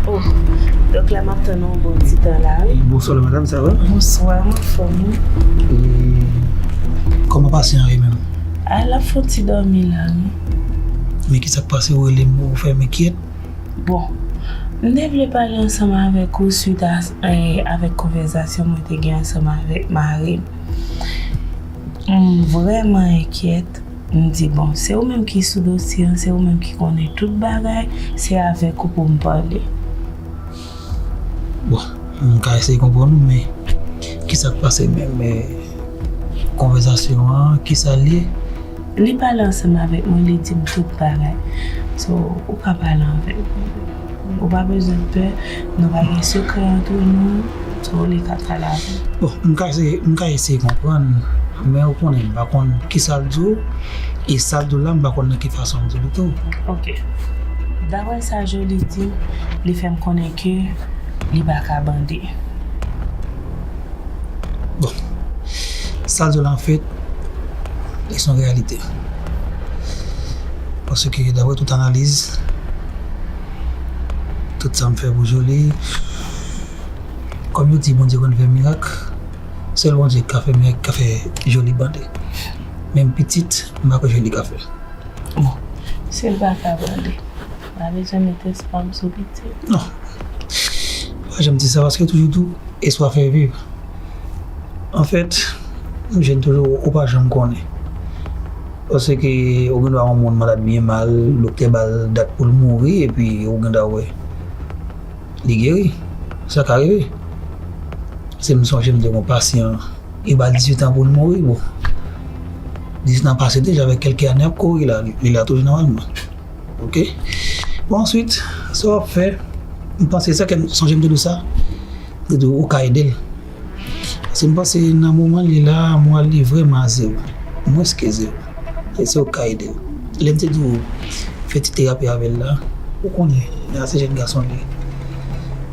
Oh, donk la m ap tann yon bon ti tan la, wi. Bonswa, madam, sa va? Bonswa, m anfòm, wi. E, kòman pasyan an ye menm? A, l ap fè yon ti dòmi la, wi. Men ki sa k pase, ou rele m, ou fè m enkyèt? Bon, m te vle pale ansanm avèk ou swit a, eh, avèk konvèsasyon mwen te gen ansanm avèk mari m. M vrèman enkyèt. M di, bon, se ou menm ki sou dosye an, se ou menm ki konnen tout bagay, se avèk ou pou m pale. Bon, m ka eseye konprann ou, men ki sa k pase menm, eh, konvèsasyon an, ki sa l ye? Li pale ansanm avèk mwen, li di m tout bagay. So, ou ka pale avè l. Ou pa bezwen pè, nou pa gen sekrè antre nou. So, li ka pale avè l. Bon, m ka eseye, m ka eseye konprann, men ou konnen, m pa konn ki sa l di w, e sa l di w la, m pa konn nan ki fason l di l tou. Ok. Daprè sa Joly di m, li fè m konnen ke li pa ka bande. Bon, sa l di w la, anfèt, li se yon reyalite. Paske, daprè tout analiz, tout sa m fè pou Joly, kòm yo di, Bondye konn fè mirak, sèl Bondye ki ka fè mirak, ki ka fè Joly bande. Menm pitit, m pa kwè Joly ka fè. Bon, si l pa ka bande, pa bezwen met espwa m sou pitit. Non. Pa janm di sa, paske toujou di w, espwa fè viv. Anfèt, jèn toujou, ou pa janm konnen. Paske ou gen dwa wè yon moun malad byen mal, doktè ba l dat pou l mouri, epi ou gen dwa wè li geri. Sa ka rive. Se m sonje m te gen yon pasyan, yo ba l dizuit an pou l mouri, bon. Dizuit an pase deja, avèk kèlke ane ap kouri la, li la toujou nòmalman. Ok? Bon, answit, sa w ap fè, m panse sa ke m sonje m te di w sa, m te di w ou ka ede l. Paske m panse nan moman li la, moral li vrèman a zewo. Mwens ke zewo. E se ou k ka ede l. Lè m te di w fè ti terapi avè l la, ou konnen, li se jèn gason li ye.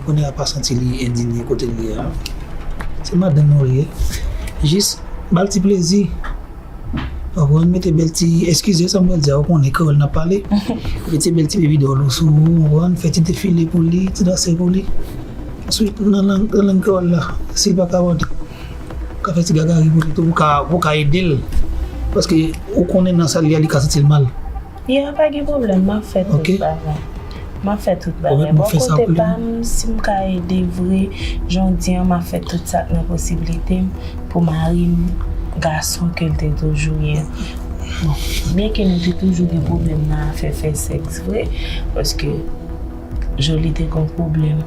Kounye a pa santi li endinye kote l ye a. Se madanm ou li ye. Jis ba l ti plezi. Ou konprann, mete bèl ti, eskize sa m pral di a, ou konnen kreyòl n ap pale. Mete bèl ti baby doll ou sou ou, ou konprann, fè ti defile pou li, ti danse pou li. Answit, nan lang, nan lang kreyòl la, si l pa ka bande, ou ka fè ti gagari pou li tou, pou ka, pou ka ede l. Paske ou konnen nan sa l ye a, li ka santi l mal. Ya, pa gen pwoblèm, m ap fè tout bagay. M ap fè tout bagay. Bò kote pa m, si m ka ede vre, jan w di an, m ap fè tout sa k nan posiblite m pou mari m, gason ke l te toujou ye. Bon, byenke nou te toujou gen pwoblèm nan afè fè sèks vre, paske Joly te gen pwoblèm.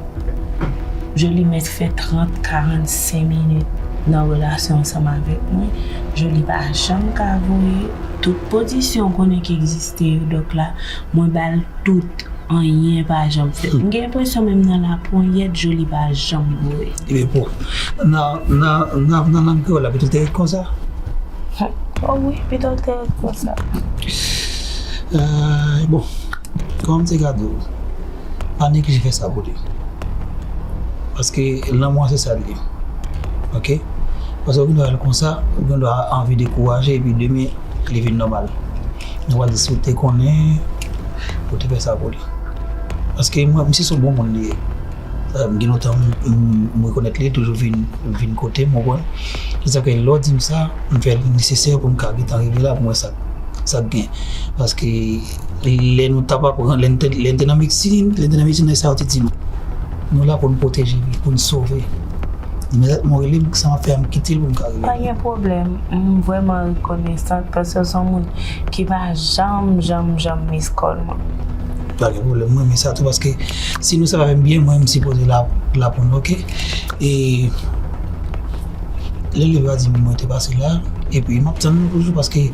Joly mèt fè trant, karannsenk minit nan relasyon ansanm avèk mwen. Joly pa janm ka voye tout pozisyon konnen ki egziste yo. Donk la, mwen ba l tout, anyen pa janm fèt. M gen enpresyon menm nan laponyèt, Joly pa janm voye. Ebyen, bon, nan, nan, nan, nan lang kreyòl la, pito l te ret konsa? Oh wi, pito l te ret konsa. Euh, bon. Kòman m te ka di w, pa neglije fè sa pou li. Paske lanmou an se sa l ye. Oke? Paske ou gen dwa wè l konsa, ou gen dwa anvi dekouraje, epi demen, li vin nòmal. Nou pral di si w te konnen, ou te fè sa pou li. Paske mwen, misye se yon bon moun li ye. Sa, gen lontan m, m, m rekonèt li, li toujou vin, vin kote m, ou konprann? Se sa ke lè w di m sa, m fè l nesesè pou m ka gentan rive la, pou m wè sa, sa k gen. Paske lè nou t ap aprann, lè n te, lè n te nan medsin, lè n te nan medsin, nèg sa yo te di nou, nou la pou n pwoteje vi, pou n sove. Imedyatman w rele m, sa m ap fè a, m kite l pou m ka rive. Pa gen pwoblèm, m vrèman rekonesan paske w se yon moun ki pa janm, janm, janm miss call mwen. Pa gen pwoblèm, mwen renmen sa tou paske si nou sa pa fè m byen, mwen m sipoze la, la pou nou, oke? E lè l leve a di m mwen te pase la, epi m ap tann nou toujou paske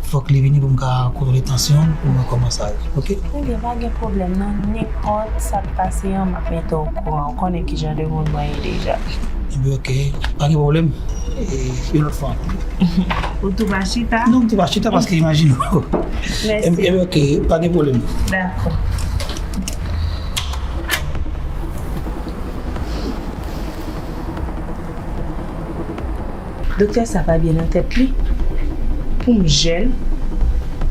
fòk li vini pou m ka kontwole tansyon l, pou m wè kòman sa ye, oke? Ebyen, pa gen pwoblèm non, nenpòt sa k pase an, m ap mete w okouran, ou konnen ki jan de moun mwen ye deja. Ebyen, oke, pa gen pwoblèm. E, yon lòt fwa ankò. Ou tou pa chita? Non, m tou pa chita paske imajine w. Mèsi. Ebyen, oke, pa gen pwoblèm. Dakò. Doktè sa pa byen nan tèt li. Pou m jèn,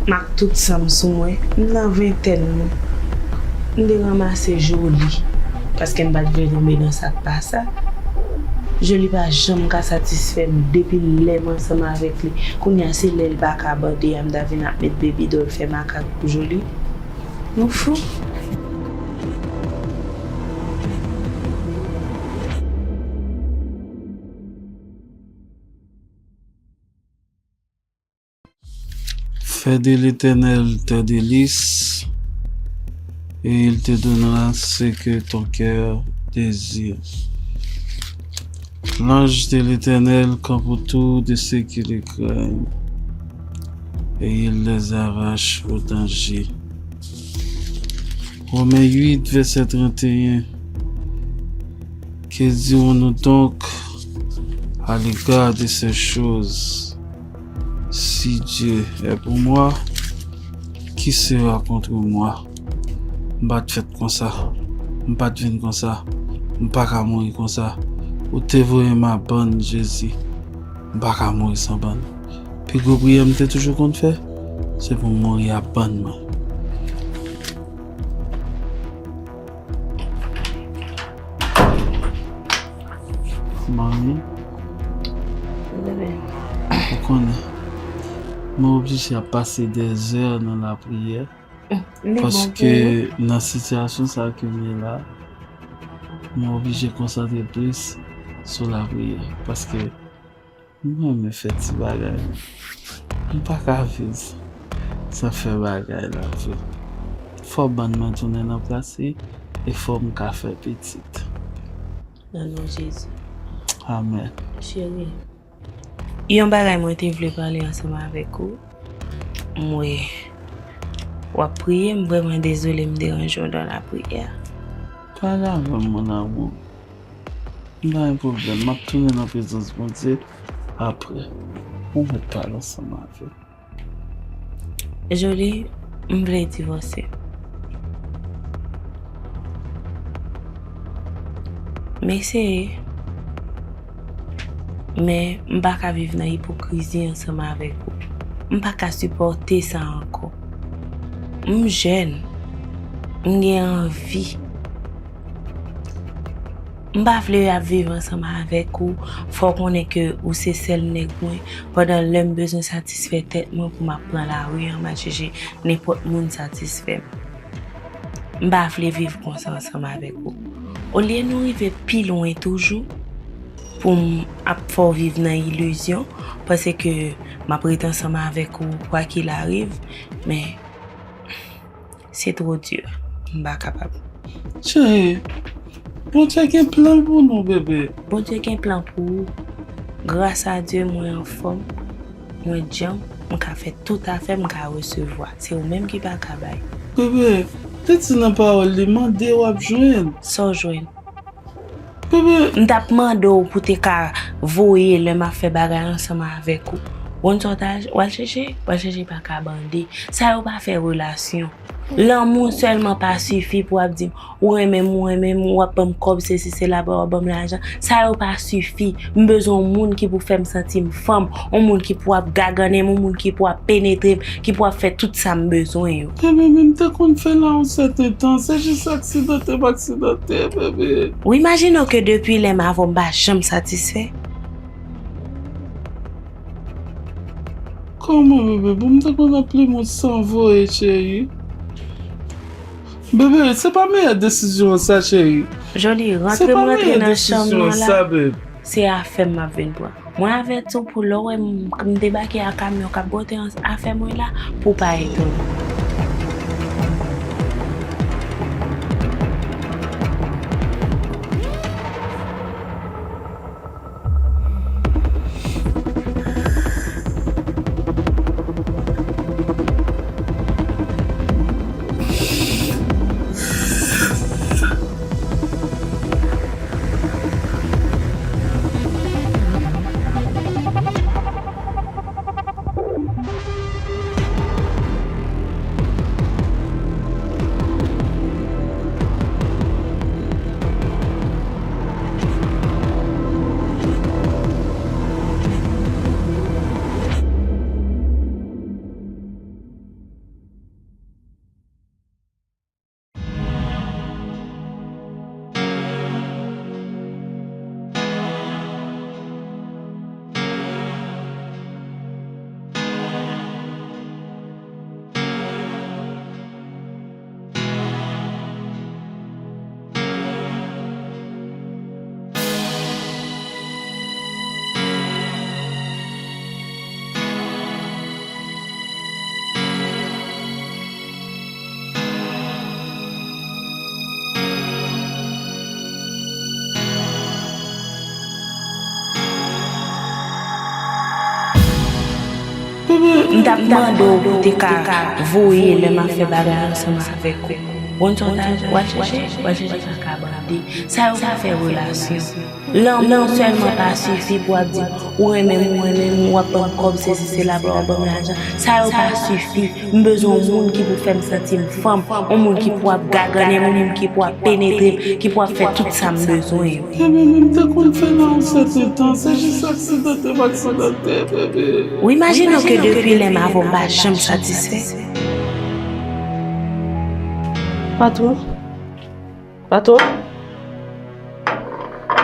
m ak tout san m sou mwen, m nan ventèn mwen. M te ranmase Joly, paske m pa t vle tonbe nan sa k pa sa. Joly pa janm ka satisfè m depi lè m ansanm avèk li. Kounye a se lè l pa ka bande a m ta vin ap met baby doll fè makak pou Joly. Nou fou. Fais de l'Éternel tes délices, et il te donnera ce que ton cœur désire. L'ange de l'Éternel campe autour de ceux qui le craignent, et il les arrache au danger. Romains huit, verset trente et un. Que dirons-nous donc à l'égard de ces choses? Si Dieu est pour moi, qui sera contre moi? M pa t fèt konsa. M pa t vin konsa. M pa ka mouri konsa. Ou te voye m a bann, Jezi. M pa ka mouri san bann. Pi gwo priyè m te toujou konn fè, se pou m mouri a bann mwen. Manmi, bebe, ou konnen, mwen oblije ap pase dèzè nan lapriyè, li bon pou paske ou? Nan sitiyasyon sa ke m ye la, mwen oblije konsantre plis sou lapriyè, paske m renmen fè ti bagay. M pa ka viv san fè bagay lavi. Fò bann mwen tounen nan plas li, e fò m ka fè pitit. Nan non Jezi. Amèn. Cheri, yon bagay mwen te vle pale ansanm avèk ou. M wè w ap priye, m vrèman dezole m deranje w nan lapriyè. Pale avè m, mon amour. M pa gen pwoblèm, m ap tounen nan prezans Bondye apre. Ou mèt pale ansanm avè m. Joly, m vle divòse. M eseye, men m pa ka viv nan ipokrizi ansanm avèk ou. M pa ka sipòte sa ankò. M jèn, m gen anvi. M pa vle ap viv ansanm avèk ou, fò w konnen ke ou se sèl nèg mwen, pandan lè m bezwen satisfè tèt mwen pou m ap pran lari an, m al chèche nenpòt moun satisfè m. M pa vle viv konsa ansanm avèk ou. Olye nou rive pi lwen toujou, pou m ap fè w viv nan ilizyon, panse ke m ap ret ansanm avèk ou, quoi qu'il arrive, men se two di. M pa kapab. Cheri, Bondye gen plan pou nou, bebe. Bondye gen plan pou ou. Gras a Dye, mwen anfòm, mwen djanm, m ka fè tout afè, m ka resevwa. Se ou menm ki pa ka bay. Bebe, li di nan pawòl li, mande w ap jwenn. Sa w jwenn? Bebe. M t ap mande w pou te ka voye lè m ap fè bagay ansanm avèk ou. Ou konn sa w ta, w al chèche, w al chèche pa ka bande. Sa yo pa fè relasyon. Lanmou sèlman pa sifi pou w ap di m ou renmen m, ou renmen m, w ap ban m kòb, sesi, sela, w ap ban m lajan. Sa yo pa sifi. M bezwen yon moun ki pou fè m santi m fanm, yon moun ki pou ap gagannen m, yon moun ki pou ap penetre m, ki pou ap fè tout sa m bezwen yo. Ebyen, men m te konn fè la yon sèten tan, se jis aksidante m aksidante, bebe. Ou imajine w ke depi lè m avè w m pa janm satisfè? Kòman, bebe? Bon, m te konn ap plim ou san voye, cheri. Bebe, se pa meyè desizyon an sa, cheri. Joli, rantre m rantre nan chanm nan la. Se afè m m ap vin pran. Mwen avèti w pou lè w wè m, m debake a kamyon k ap bwote an afè mwen la, pou w pa etone. M t ap mande w pou w te ka voye lè m ap fè bagay ansanm avèk ou. Bon, w al chèche, w al chèche sa ka bande. Sa yo pa fè relasyon. Lanmou sèlman pa sifi pou w ap di m ou renmen m, ou renmen m, w ap ban m kòb, sesi, sela, w ap ban m lajan. Sa yo pa sifi. M bezwen yon moun ki pou fè m santi m fanm, yon moun ki pou ap gagannen m, yon moun ki pou ap penetre m, ki pou ap fè tout sa m bezwen yo. Ebyen, men m te konn fè la yon sèten tan, se jis aksidante m aksidante, bebe. Ou imajine w ke depi lè m avè w m pa janm satisfè? Patwon? Patwon?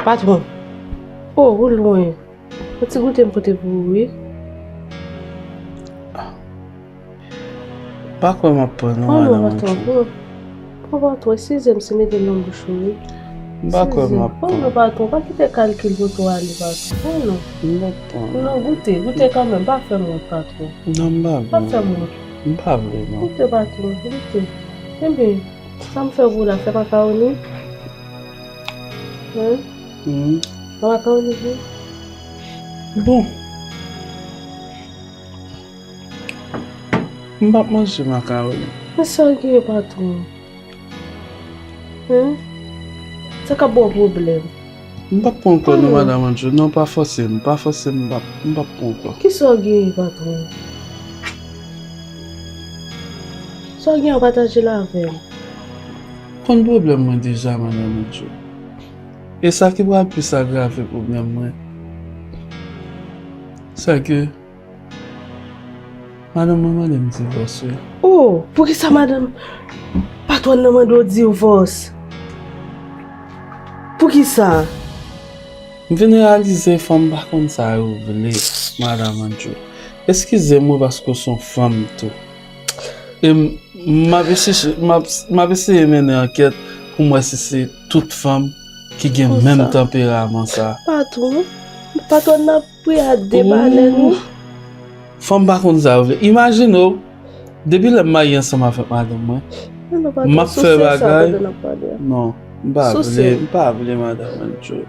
Patwon? O, ou lwen. Yon ti goute m pote pou ou, wi. M pa kwè m ap pran non, madanm Andrew. Pran non, patwon, pran. Pran, patwon, eskize m si m mete l nan bouch ou, wi. M pa kwè m ap pran. Pran non, patwon, pa kite kalkil pote w ale, patwon. Pran non. M p ap pran. Non, goute, goute kanmenm, pa fè m wont, patwon. Non, m pa vle. Pa fè m wont. M pa vle, non. Goute, patwon, goute. Ebyen, sa m fè pou ou la, fè makawoni? Hen? Fè makawoni pou ou? Bon. M p ap manje makawoni. Men sa w gen, patwon? Hen? Sa k ap ba w pwoblèm? M p ap pran ankò non, madanm Andrew. Non, pa fòse m, pa fòse m, m p ap, m p ap pran ankò. Kisa w genyen, patwon? Sa w gen an, pataje l avè m. Konn pwoblèm mwen deja, madanm Andrew. E sa ki pral plis agrave pwoblèm mwen, se ke madanm mwen mande m divòs, wi. O, poukisa madanm patwòn nan mande w divòs? Poukisa? M vin reyalize fanm pa konn sa yo vle, madanm Andrew. Eskize m wi, paske w se yon fanm tou. E m, m ap eseye, m ap, m ap eseye mennen ankèt pou m wè si se tout fanm ki gen menm tanperaman sa. Patwon, patwòn nan ap priye a de balèn, wi. Fanm pa konn sa yo vle. Imajine w, depi lè m marye ansanm avèk madanm mwen, m ap fè bagay. Non, m pa vle, m pa vle, madanm Andrew.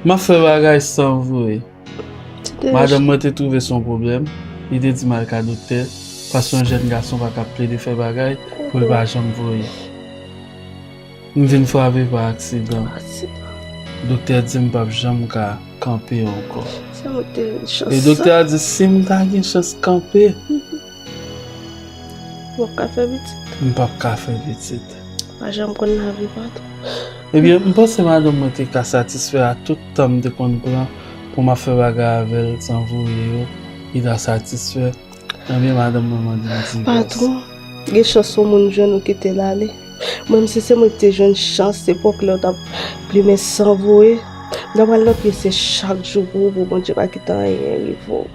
M ap fè bagay san voye. Madanm mwen te twouve se yon pwoblèm. Li te di m al ka doktè, paske yon jèn gason pa ka plede fè bagay pou l pa janm voye. M vin frape pa aksidan. Doktè di m p ap janm ka kanpe ankò. E doktè a di si m ta gen chans kanpe, W ap ka fè pitit? M p ap ka fè pitit. Pa janm konn lavi, patwon. Ebyen, m panse madanm mwen te ka satisfè a tout tan m te konn pran pou m ap fè bagay avè l san voye yo, li ta satisfè. Ebyen, madanm mwen mande m divòs. Patwon, gen chans yon moun jwenn ou kite l ale. Mwen menm, si se mwen ki te jwenn chans, se epòk lè w t ap plimen san voye. M ta pral nan pyese chak jou pou ou, pou Bondye pa kite anyen rive w.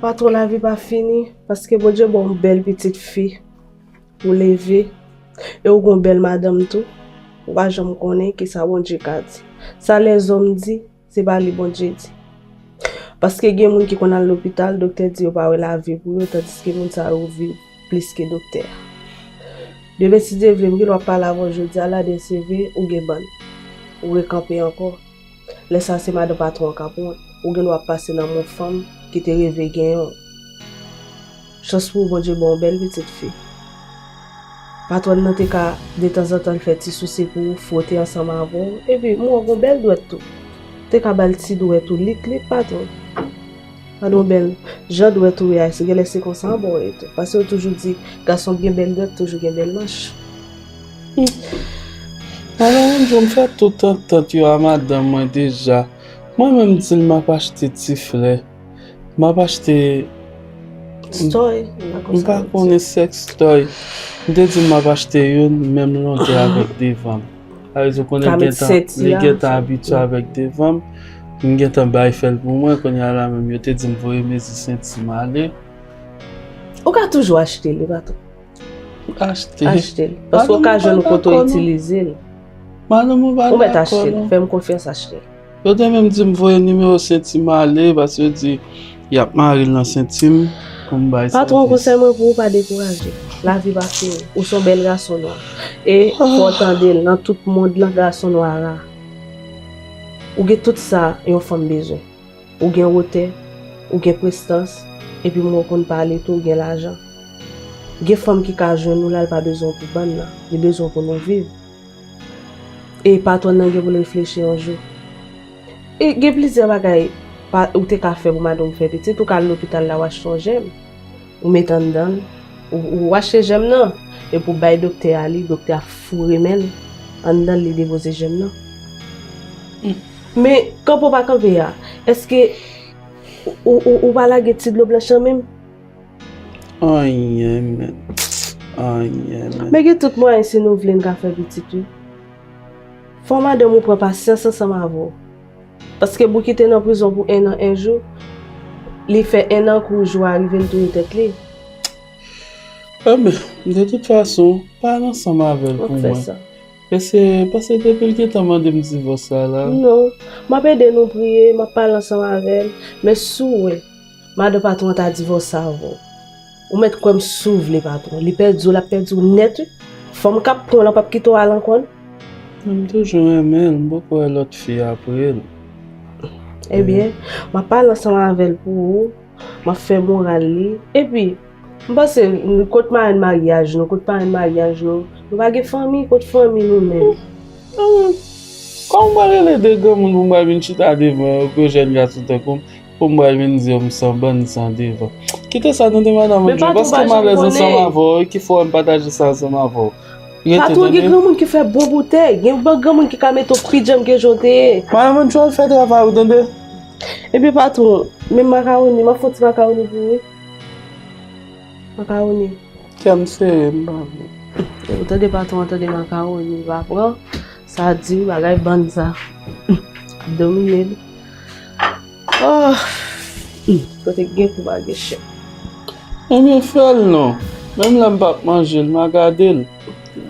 Patwon, lavi pa fini, paske Bondye ba w yon bèl pitit fi pou leve, e ou gen yon bèl madanm tou. Ou pa janm konnen kisa Bondye ka di. Sa lèzòm di, se pa li Bondye di. Paske gen moun ki konn al lopital, doktè di yo pa wè lavi pou yo, tandiske moun sa yo viv plis ke doktè a. Demen, si Dye vle, m gen dwa pale avè w jodi a la, demen se vre, ou gen bann. Ou rekanpe ankò. Lè sa a, se madan patwon an k ap wont. Ou gen dwa pase nan men yon fanm ki te reve gen yon. Chans pou ou, Bondye ba w yon bèl pitit fi. Patwòn nan te ka, detanzantan, l fè ti souse pou ou, fwote ansanm avè w. Epi, m wè w gen yon bèl dwèt tou. Te ka ba l ti dwèt ou, lik, lik, patwon. Gade yon bèl jan dwèt ou ye a, se genlè se konsa ankò tou. Paske yo toujou di, gason gen bèl dwèt, toujou gen bèl manch. Alò, yon jou, m fè tout antant yo a madanm mwen deja. Mwen menm, m di l m ap achte ti flè. M ap achte sextoy, m pa konnen sextoy. M te di m ap achte youn, menm longè avèk devan m. Sa vle di, ou konnen, gentan, li gentan abitye avèk devan m. M gentan bay fè l pou mwen, kounye a la menm, yo te di m voye mezi senti m ale. Ou ka toujou achte li, patwon. Achte. Achte l. Paske w ka jwenn yon kote w itilize l. Madanm ou pa dakò non. Ou mèt achte l. Fè m konfyans, achte l. Yo te menm di m voye nimewo senti m ale, paske yo di y ap mare l nan senti m pou m bay sèvis. Patwon, konsèy mwen pou ou, pa dekouraje. Lavi pa fini. Ou se yon bèl gason nwa. E fò w tande l, nan tout mond lan, gason nwa ra. Ou gen tout sa yon fanm bezwen. Ou gen wotè, ou gen prestans, epi m wè w konn pale tou, ou gen lajan. Gen fanm ki ka jwenn ou la, l pa bezwen w pou bann nan, li bezwen w pou nou viv. E patwòn nan gen pou l reflechi yon jou. E gen plizyè bagay pa, ou te ka fè pou madanm ou fè pitit, ou ka al lopital la, w achte yon jèm, ou met anndan l, ou, ou achte jèm nan, epi w bay doktè a li, doktè a foure men l anndan l, li depoze jèm nan. Men, kanpe w pa kanpe a, èske ou, ou, ou, ou pa lage ti dlo blanch lan menm? Anyen, men. Anyen, men. Men gen tout mwayen, si nou vle, n ka fè pitit, wi. Fò madanm ou pran pasyans ansanm avè w. Paske Bouki te nan prizon pou en an, en jou, li fè en an kou jou a rive, l touye tèt li. Enben, de tout fason, pale ansanm avè l pou mwen. Pase, pase depi l gentan mande m divòs la, la. Non, m ap ede nou priye, m ap pale ansanm avè l, men si w wè madan patwon an ta divòse avè w, ou mèt kwè m, si w vle, patwon, li pèdi w, l ap pèdi w nèt, wi. Fanm k ap pran w lan p ap kite w al ankò, non. M toujou renmen l, m poko wè lòt fi apre l. Ebyen, m ap pale ansanm avè l pou ou, m ap fè moral li. Epi, m panse, n-, kot marenn maryaj nou, kot parenn maryaj nou, nou pa gen fanmi, kot fanmi nou menm? Kòman m pral rele de granmoun pou m pral vin chita devan yo, gwo jèn gason tankou m, pou m pral vin di yo m san bann san devan? Kite sa tande, madanm Andjou, paske m alèz ansanm avè w, e ki fè w wè m pataje sa ansanm avè w. Rete tande. Patwon, gen granmoun ki fè bon boutèy, gen granmoun ki ka mete w pi djanm ke jan w te ye. Madanm Andjou, al fè travay ou, tande. Epi patwon, menm makawoni, m ap fè yon ti makawoni pou ou, wi. Makawoni. Kè m sere, m pa vle. Ou tande patwon an tande makawoni, li pa pran. Sa di, bagay bann sa ap domine li. Oh. Kote gen kou pa gen chen. Ebyen, fè l non. Menm lè m p ap manje l, m a gade l.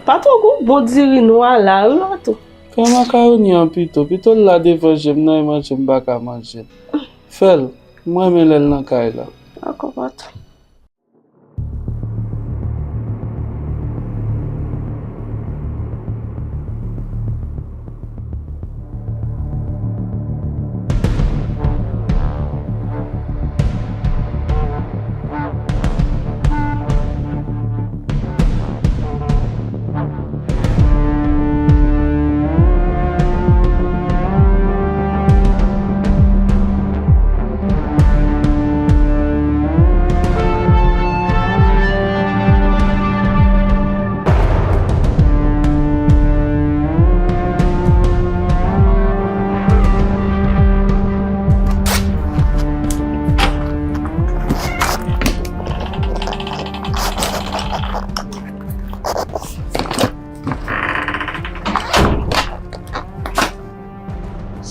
Patwon, gon bon diri nwa la, wi, patwon. Fè makawoni an pito. Pito l la devan je m nan, e manje m pa ka manje l. Fè l. M renmen lè l nan kay la. Dakò, patwon.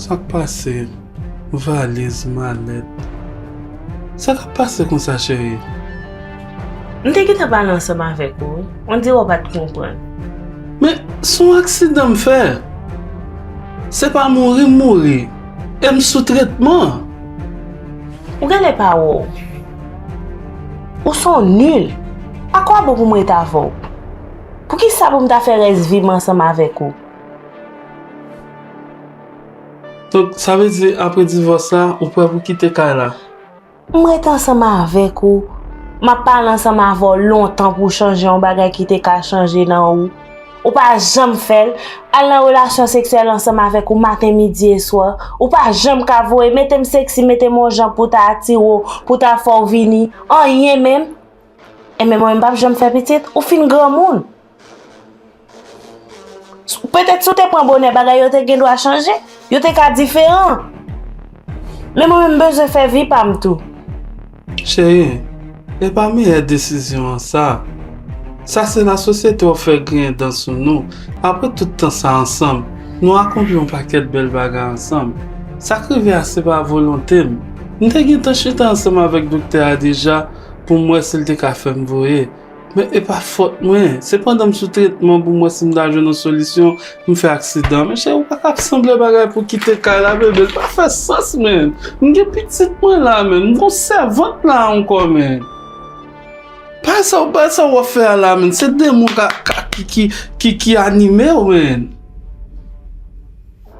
Sa k pase? Valiz, malèt. Sa k ap pase konsa, cheri? M te gentan pale ansanm avèk ou, wi. Ondire w pa t konprann. Men, se yon aksidan m fè. Se pa mouri m mouri. E m sou tretman. Ou genlè pa wè w. Ou se yon nil. Akwabon pou m ret avè w? Poukisa pou m ta fè rès vi m ansanm avèk ou? Donk, sa vle di, apre divòs la, ou prè pou kite kay la? M ret ansanm avèk ou. M ap pale ansanm avè w lontan pou w chanje yon bagay ki te ka chanje nan ou. Ou pa janm fè l. Al nan relasyon seksyèl ansanm avèk ou maten, midi e swa. Ou pa janm ka voye, mete m seksi, mete m yon jan pou ta atire w, pou ta fè w vini. Anyen menm. Enben, mwen, m p ap janm fè pitit. Ou fin granmoun. Petèt si w te pran bonè, bagay yo te gen dwa chanje. Yo te ka diferan. Men mwen menm, m bezwen fè vi pa m tou. Cheri, e pa meyè desizyon an sa. Sa se lasosyete w ap fè griyen dan sou nou. Apre tout tan sa ansanm, nou akonpli yon pakèt bèl bagay ansanm. Sa k rive a se pa volonte m. M te gentan chita ansanm avèk doktè a deja pou m wè si l te ka fè m voye. Men e pa fòt mwen. Se pandan m sou tretman pou m wè si m ta jwenn yon solisyon, m fè aksidan. Men cheri, ou pa ka ap sanble bagay pou kite kay la, bebe. L pa fè sans, men. M gen pitit mwen la, men. M gon sèvant la ankò, men. Pa sa, pa sa w ap fè a la, men. Se demon ka, ka, ki, ki, ki, ki anime w, men.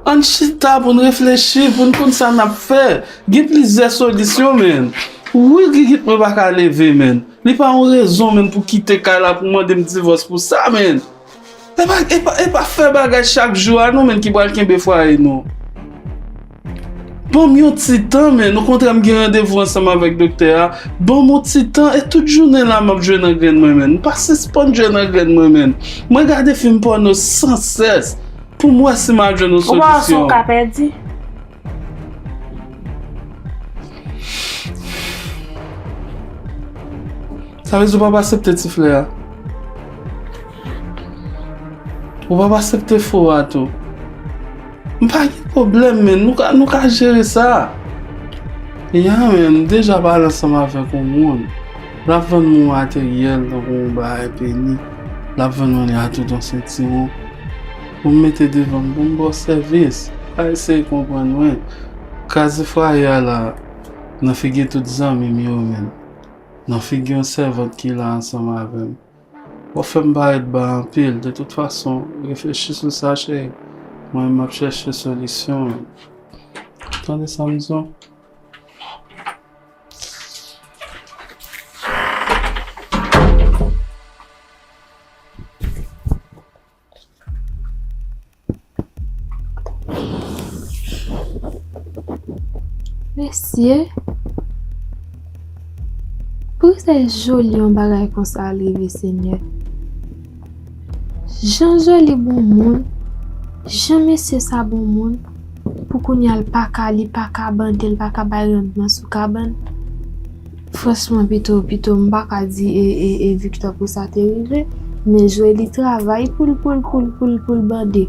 Ann chita pou n reflechi, pou n konn sa n ap fè. Gen plizyè solisyon, men. Wi, Gigit mwen pa ka leve, men. Li pa yon rezon, men, pou kite kay la, pou mande m divòs pou sa, men. E pa, e pa, e pa fè bagay chak jou a, non, men, ki pral kenbe fwaye nou. Ban m yon ti tan, men. Okontrè, m gen randevou ansanm avèk doktè a. Ban m yon ti tan, e tout jounen la, m ap jwe nan grenn mwen, men. M pa sispann jwe nan grenn mwen, men. Mwen gade fim pòno sansès. Pou m wè si m ap jwenn yon solisyon. Ou pa wè se yon ka pèdi? Sa vle di ou p ap aksepte ti flè a? Ou p ap aksepte fo a tou? M pa gen pwoblèm, men nou ka, nou ka jere sa. Ya, men, m deja pale ansanm avèk yon moun. L ap vann mwen yon materyèl, tankou yon bagay peni. L ap vann mwen li a tout yon sentiwon. Pou m mete devan m, pou m ba w sèvis. Pa eseye konprann mwen. Kraze fwaye a la, nan figi tout zanmi m yo, men. Nan figi yon sèvant ki la ansanm avè m. W ap fè m parèt ba anpil. De tout fason, reflechi sou sa, cheri. Mwen, m ap chèche solisyon. Tande sa m di w? Mesye, poukisa Joly yon bagay konsa al rive, Senyè? Jan Joly bon moun, jan mesye sa bon moun, pou kounye a l pa ka, li pa ka bande, l pa ka bay randman sou kabann. Franchman, pito, pito, m pa ka di e, e, e Victor pou sa te rive, men Joly travay pou l, pou l, pou l, pou l, pou l bande.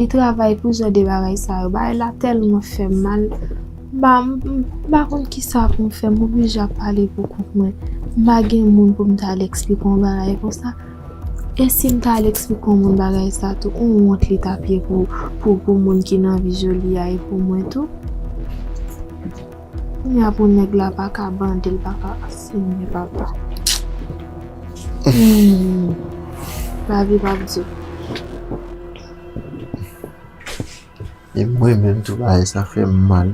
Li travay pou jan de bagay sa yo. Bagay la tèlman fè m mal. M pa, m, m pa konn kisa pou m fè, m oblije ap pale pou kont mwen. M pa gen moun pou m ta al eksplike yon bagay konsa. E si m ta al eksplike yon moun bagay sa tou, yon wont li t ap ye pou, pou, pou moun ki nan vi Joly a e pou mwen tou. Kounye a pou nèg la pa ka bande, l pa ka, Senyè papa. Hmm. Lavi p ap di. E mwen menm tou, bagay sa fè m mal.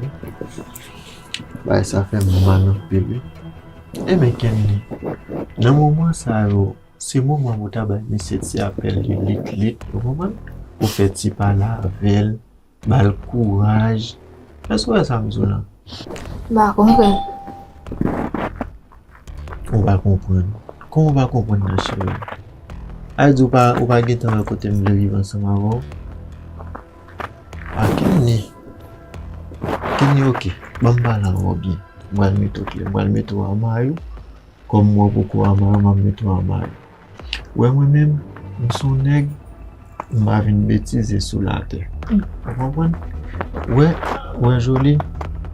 Bagay sa fè m mal anpil, wi. E men Kenny, nan moman sa yo, se moman pou w ta bay mesye ti apèl yo lit lit, ou konprann? Pou fè ti pale avè l, ba l kouraj. Èske w wè sa m di w la? M pa konprann. Ou pa konprann? Kòman w pa konprann nan, cheri? A di w pa, ou pa gentan wè kote m vle viv ansanm avè w? A Kenny. Kenny, oke. Ban m pale avè w byen. M pral mete w klè. M pral mete w a mayou. Kòm mwen poko a mayou, m ap mete w a mayou. Wè mwen menm, m se yon nèg, m pa vin betize sou latè. Ou konprann? Wè, Ou wè Joly,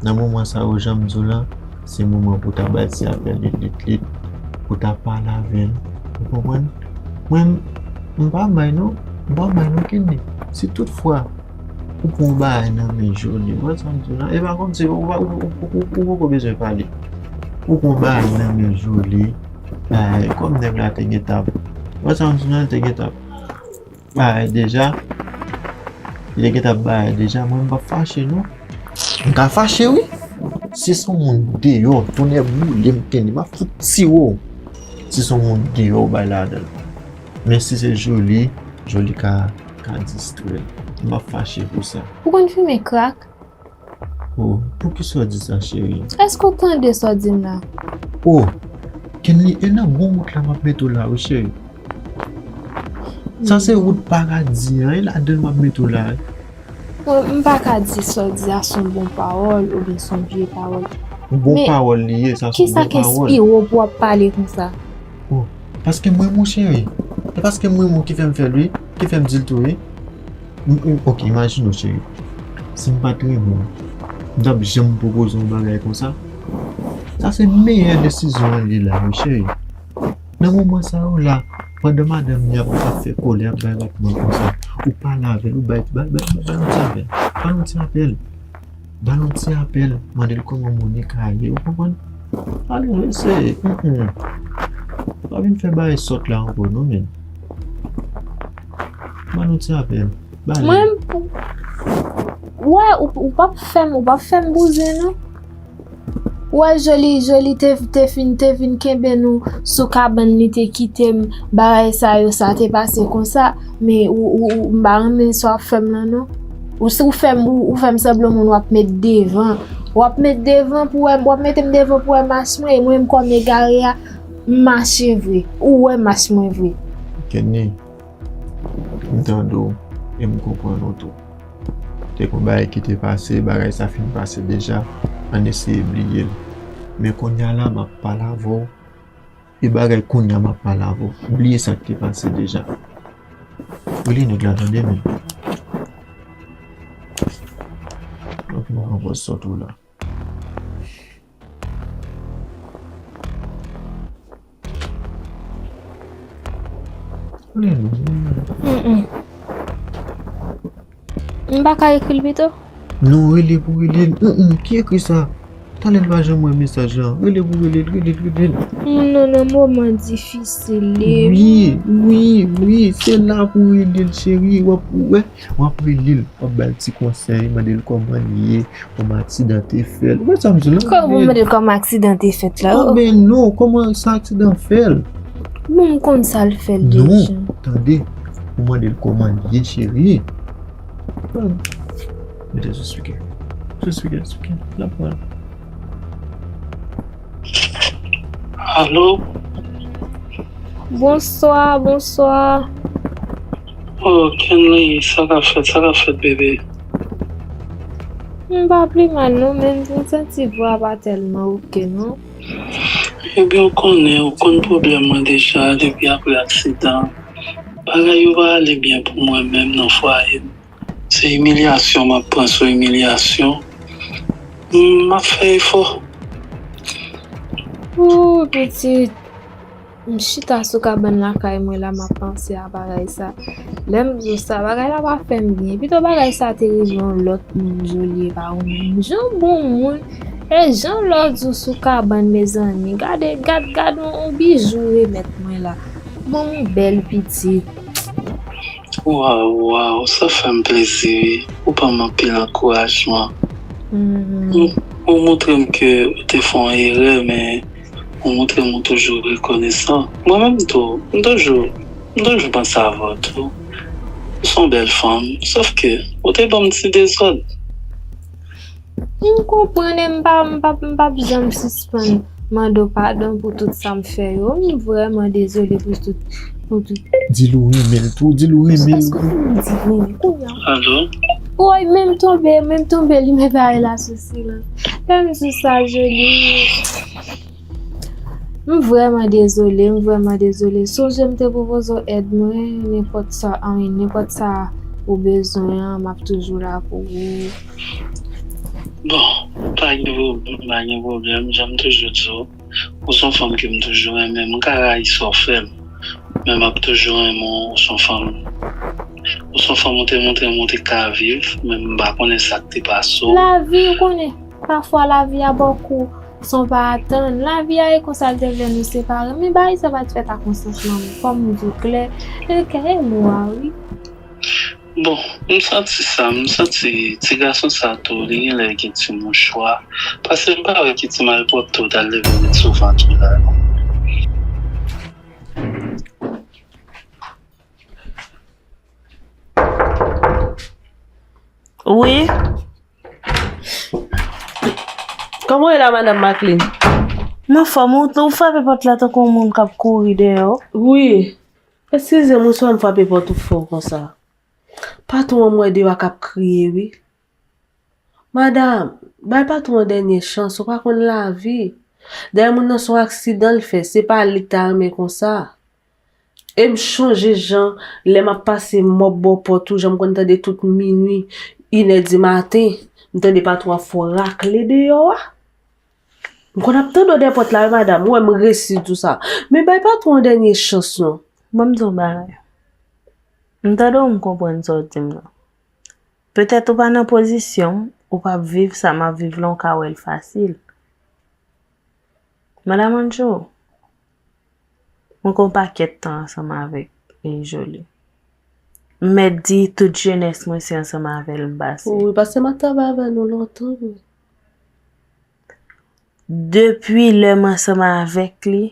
nan moman sa yo, jan m di w lan, se moman pou w ta bay ti apèl lit, lit, lit, pou w ta pale avè l. Ou konprann? Mwen, m pa bay non, m pa bay non, Kenny. Si tout fwa ou pran yon bagay nan men Joly, ou wè sa m di w lan, e pa kòmsi ou pa, ou, ou, ou, ou, ou poko bezwen pale. Ou pran yon bagay nan men Joly, bagay, kòm nèg la te gentan, ou wè sa m di w lan, te gentan bay deja. Li te gentan bay deja, mwen m p ap fache non. M ka fache wi. Si se yon moun deyò, tonnè boule m, Kenny, m ap fout tiye w. Si se yon moun deyò ou bay ladan l. Men si se Joly, Joly ka, ka distrè l. M p ap fache pou sa. Ou konn fimen krak? Oh, poukisa w di sa, cheri? Èske w tande sa w di m la? Oh, Kenny, e nan bon wout la m ap mete w la wi, cheri. Sa se wout paradi an, e ladan l m ap mete w la wi. Mwen, m pa ka di sa w di a se yon bon pawòl oubyen se yon vye pawòl. Yon bon pawòl li ye, sa se yon bon pawòl. Men kisa k enspire w pou w ap pale konsa? Oh, paske m renmen w, cheri. E paske m renmen w ki fè m fè l wi, ki fè m di l tou wi. M, m, ok, imajine w, cheri. Si m pa t renmen w, m t ap janm pwopoze w yon bagay konsa? Sa se meyè desizyon an li la wi, cheri. Nan moman sa yo la, pandan madanm li ap, ap fè kòlè, ap bay batman konsa, ou pale avè l, ou bay, bay, bay, bay, bay yon ti apèl. Bay yon ti apèl. Ba l yon ti apèl, mande l kòman Monica ye, ou konprann? Pale, eseye. Mm, mm. Pa vin fè bagay sòt la ankò non, men. Ba l yon ti apèl. Ba l. Mwen, m p-, wè, ou, ou p ap fè m, ou p ap fè m bouzen non. Wè, Joly, Joly te, te fin, te vin kenbe nou sou kabann, li te kite m, bagay sa yo, sa te pase konsa. Men ou, ou, ou, m pa renmen sa w ap fè m lan non. Ou, si w fè m, ou, ou fè m sanblan moun w ap met devan. W ap met devan pou wè, w ap mete m devan pou wè mach mwen, e mwen menm kòm egare a, m mache vre. Ou wè mach mwen vre. Kenny, m tande w e m konprann ou tou. Te gon bagay ki te pase, bagay sa fin pase deja, ann eseye bliye l. Men kounye a la, m ap pale avè w. E bagay kounye a m ap pale avè w. Bliye sa k te pase deja. Rele nèg la tande men. Ok, mwen pran pòz sòt ou la. Rele nou. Mm, mm. M pa ka ekri l pito? Non, rele pou rele l. Mm, mm, ki ekri sa? Talè l pa janm wè mesaj lan. Rele pou rele l, rele l, rele l. Moun nan nan moman difisil li. Wi, wi, wi. Se la pou rele l, cheri. W ap, w ap rele l. W ap ba l ti konsèy, mande l kòman l ye, kòman aksidan te fè l. Ou wè sa m di w lan? Kòman w mande l kòman aksidan te fèt la? Oh, ben non, kòman sa aksidan fè l? Bon, m konn sa l fè l deja. Non, tande. Ou mande l kòman l ye, cheri. Mete sou speaker. Sou speaker, speaker. L ap pran. Alo? Bonswa, bonswa. Oh, Kenley, sa k ap fèt, sa k ap fèt, bebe? M pa pi mal non, men m santi vwa pa tèlman oke non. Ebyen, ou konnen, ou konn pwoblèm mwen deja depi apre aksidan. Bagay yo pa ale byen pou mwen menm nan fwaye m. Se imilyasyon m ap pran sou imilyasyon. M ap fè efò. Ooh, pitit. M chita sou kabann lakay mwen la, m ap panse a bagay sa. Lè m di w sa, bagay la pa fè m byen. Pito bagay sa te rive yon lòt moun, Joly, e pa ou menm. Jan bon moun, e jan lè w di w sou kabann, mezanmi. Gade, gad, gad yon, yon bijou remèt mwen la. Bon, yon bèl pitit. Waw, waw, sa fè m plezi wi. Ou ban m anpil ankourajman. Mhm. Ou, ou montre m ke ou te fè yon erè, men ou montre m ou toujou rekonesan. Mwen menm tou, m toujou, m toujou panse avè w tou. Ou se yon bèl fanm, sòf ke ou te ban m ti dezòd. M konprann e m pa, m p ap, m p ap janm sispann mande w padon pou tout sa m fè yo. M vrèman dezole pou tout, pou tout. Di l ou renmen l tou, di l ou renmen l tou. Èske w konn di renmen kounye a? Alo? Woy, men m tonbe, men m tonbe, li men bagay la sou silans. Lè m di w sa, Joly. M vrèman dezole, m vrèman dezole. Sonje m te pwopoze w èd mwen, nenpòt sa, I mean, nenpòt sa ou bezwen an, m ap toujou la pou ou. Bon, pa gen pwoblèm, pa gen pwoblèm. Jan m toujou di w, ou se yon fanm ke m toujou renmen. M ka rayi sa w fè m, men m ap toujou renmen w. Ou se yon fanm, ou se yon fanm ou te montre m ou te ka viv, men m pa konnen sa k te pase w. Lavi, ou konnen, pafwa lavi a ba w kou san w pa atann. Lavi a e konsa l te vle nou separe, men bagay sa pa t fèt ak yon sans lanmou. Fò m di w klè, e kè e mo a, wi. Bon, m santi sa, m santi ti gason sa tou, li genlè gen ti mouchwa. Paske m pa wè ki ti malpwòpte w t al leve met sou vant ou la, non. Wi. Kòman w ye la, madanm Macklin? M anfòm, ou, ou frape pòt la tankou yon moun k ap kouri deyò. Wi. Eskize m wi, si w wè m frape pòt ou fò konsa. Patwon an m wè deyò a k ap kriye wi. Madanm, bay patwon an dènye chans, ou pa konn lavi. Dayè moun nan se yon aksidan l fè, se pa li k ta renmen konsa. E m chonje jan lè m ap pase mòp bò pòt ou, jan m konn tande tout minwi, inè di maten, m tande patwon ap fè w rakle deyò a. M konn ap tande w dèyè pòt la wi madanm, ou wè m resi di w sa. Men bay patwon an dènye chans non. Ban m di w yon bagay. M tande w, m konprann sa w di m nan. Petèt ou pa nan pozisyon m, ou p ap viv sa m ap viv la, ou ka wè l fasil. Madanm Anjo, mwen gen yon pakèt tan ansanm avèk, eh, Joly. M mèt di tout jenès mwen se ansanm avè l m pase. Wi, paske m ap travay avè nou lontan vre. Depi lè m ansanm avèk li,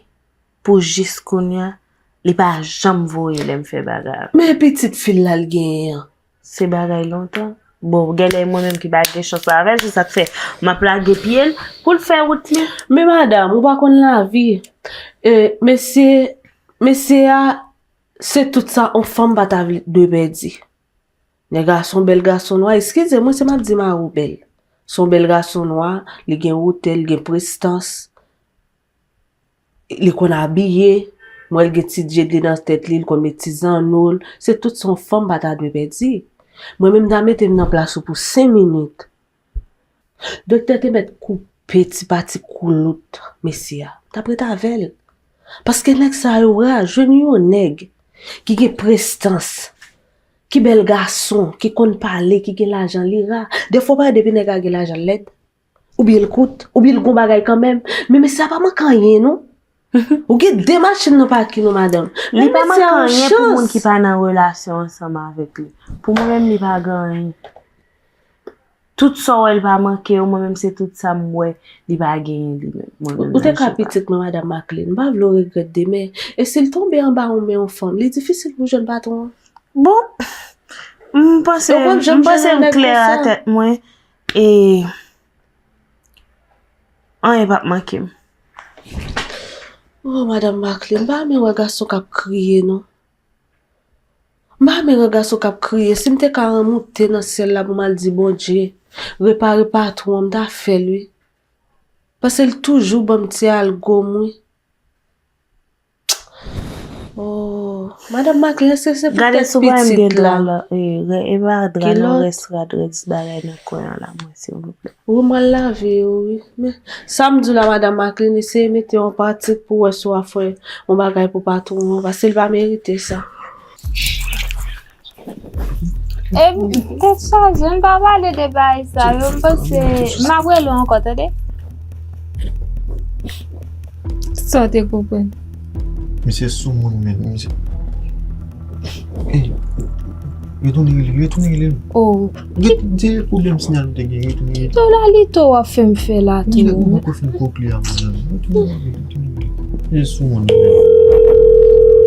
pou jis kounye a, li pa janm voye lè m fè bagay avè l. Men pitit fi l la l genyen an. Se bagay lontan. Bon, genlè e mwen menm ki pa gen chans avè l, se sa k fè m ap lage pye l pou l fè wout li. Men madanm, ou pa konn lavi. E, mesye, mesye a, se tout sa yon fanm pa ta vle, dwe pèdi. Nèg la se yon bèl gason nwa, eskize mwen si m ap di mari w bèl. Se yon bèl gason nwa, li gen wotè, li gen prestans. Li konn abiye, m wè l gen ti djed li nan tèt li, li konn met ti zanno l. Se tout sa yon fanm pa ta dwe pèdi. Mwen menm m ta mete m nan plas ou pou senk minit. Doktè te mèt koupe ti pati koulout mesye a. M t ap ret avè l. Paske nèg sa yo ra, jwenn yon nèg ki gen prestans, ki bèl gason, ki konn pale, ki gen lajan, li ra. Defwa w pa wè depi nèg la gen lajan l lèd. Oubyen l kout, oubyen l gon bagay kanmenm. Men mesye a pa manke anyen non. Ou gen de machin nan pakin ou madanm. Li pa manke anyen pou moun ki pa nan relasyon ansanm avèk li. Pou mwen menm li pa gen anyen. Tout sa w wè l pa manke yo, mwen menm se tout sa m wè li pa genyen li menm. Mwen menm. Ou te ka pitit mwen madanm Macklin, m pa vle w regrèt demen. E si l tonbe anba yon men yon fanm, li difisil pou jwenn patwon an. Bon, m panse, m panse m klè a tèt mwen. E anyen p ap manke m. Oh, madanm Macklin, m pa renmen wè gason k ap kriye non. M pa renmen wè gason k ap kriye. Si m te ka remoute nan syèl la pou m al di Bondye repare patwon an, m ta fè l wi. Paske l toujou ban m ti algo m wi. Oh, madanm Macklin, èske se poutèt pitit la? Gade si w pa menm gen dra la, e, e pa dra non, rès rad, rès bagay nan kwen an la, mwen, silvouplè. Wi, m al lave yo, wi. Men, sa m di w la, madanm Macklin, eseye mete yo an pratik pou w wè si w a fè yon bagay pou patwon an, paske l pa merite sa. E, tèt chaje, ann pa pale de bagay sa yo, m panse, m ap rele w ankò, tande? Sa w te konprann? Misye sou moun, men, misye. Ey, retounen rele l, retounen rele l. Oh. Gen, gen pwoblèm sinyal ou te gen, retounen rele l. Kito la, lito w ap fè m fè la tou. Ou poko fin kokle a, madanm. Retounen rele l, retounen rele l. Misye sou moun, men.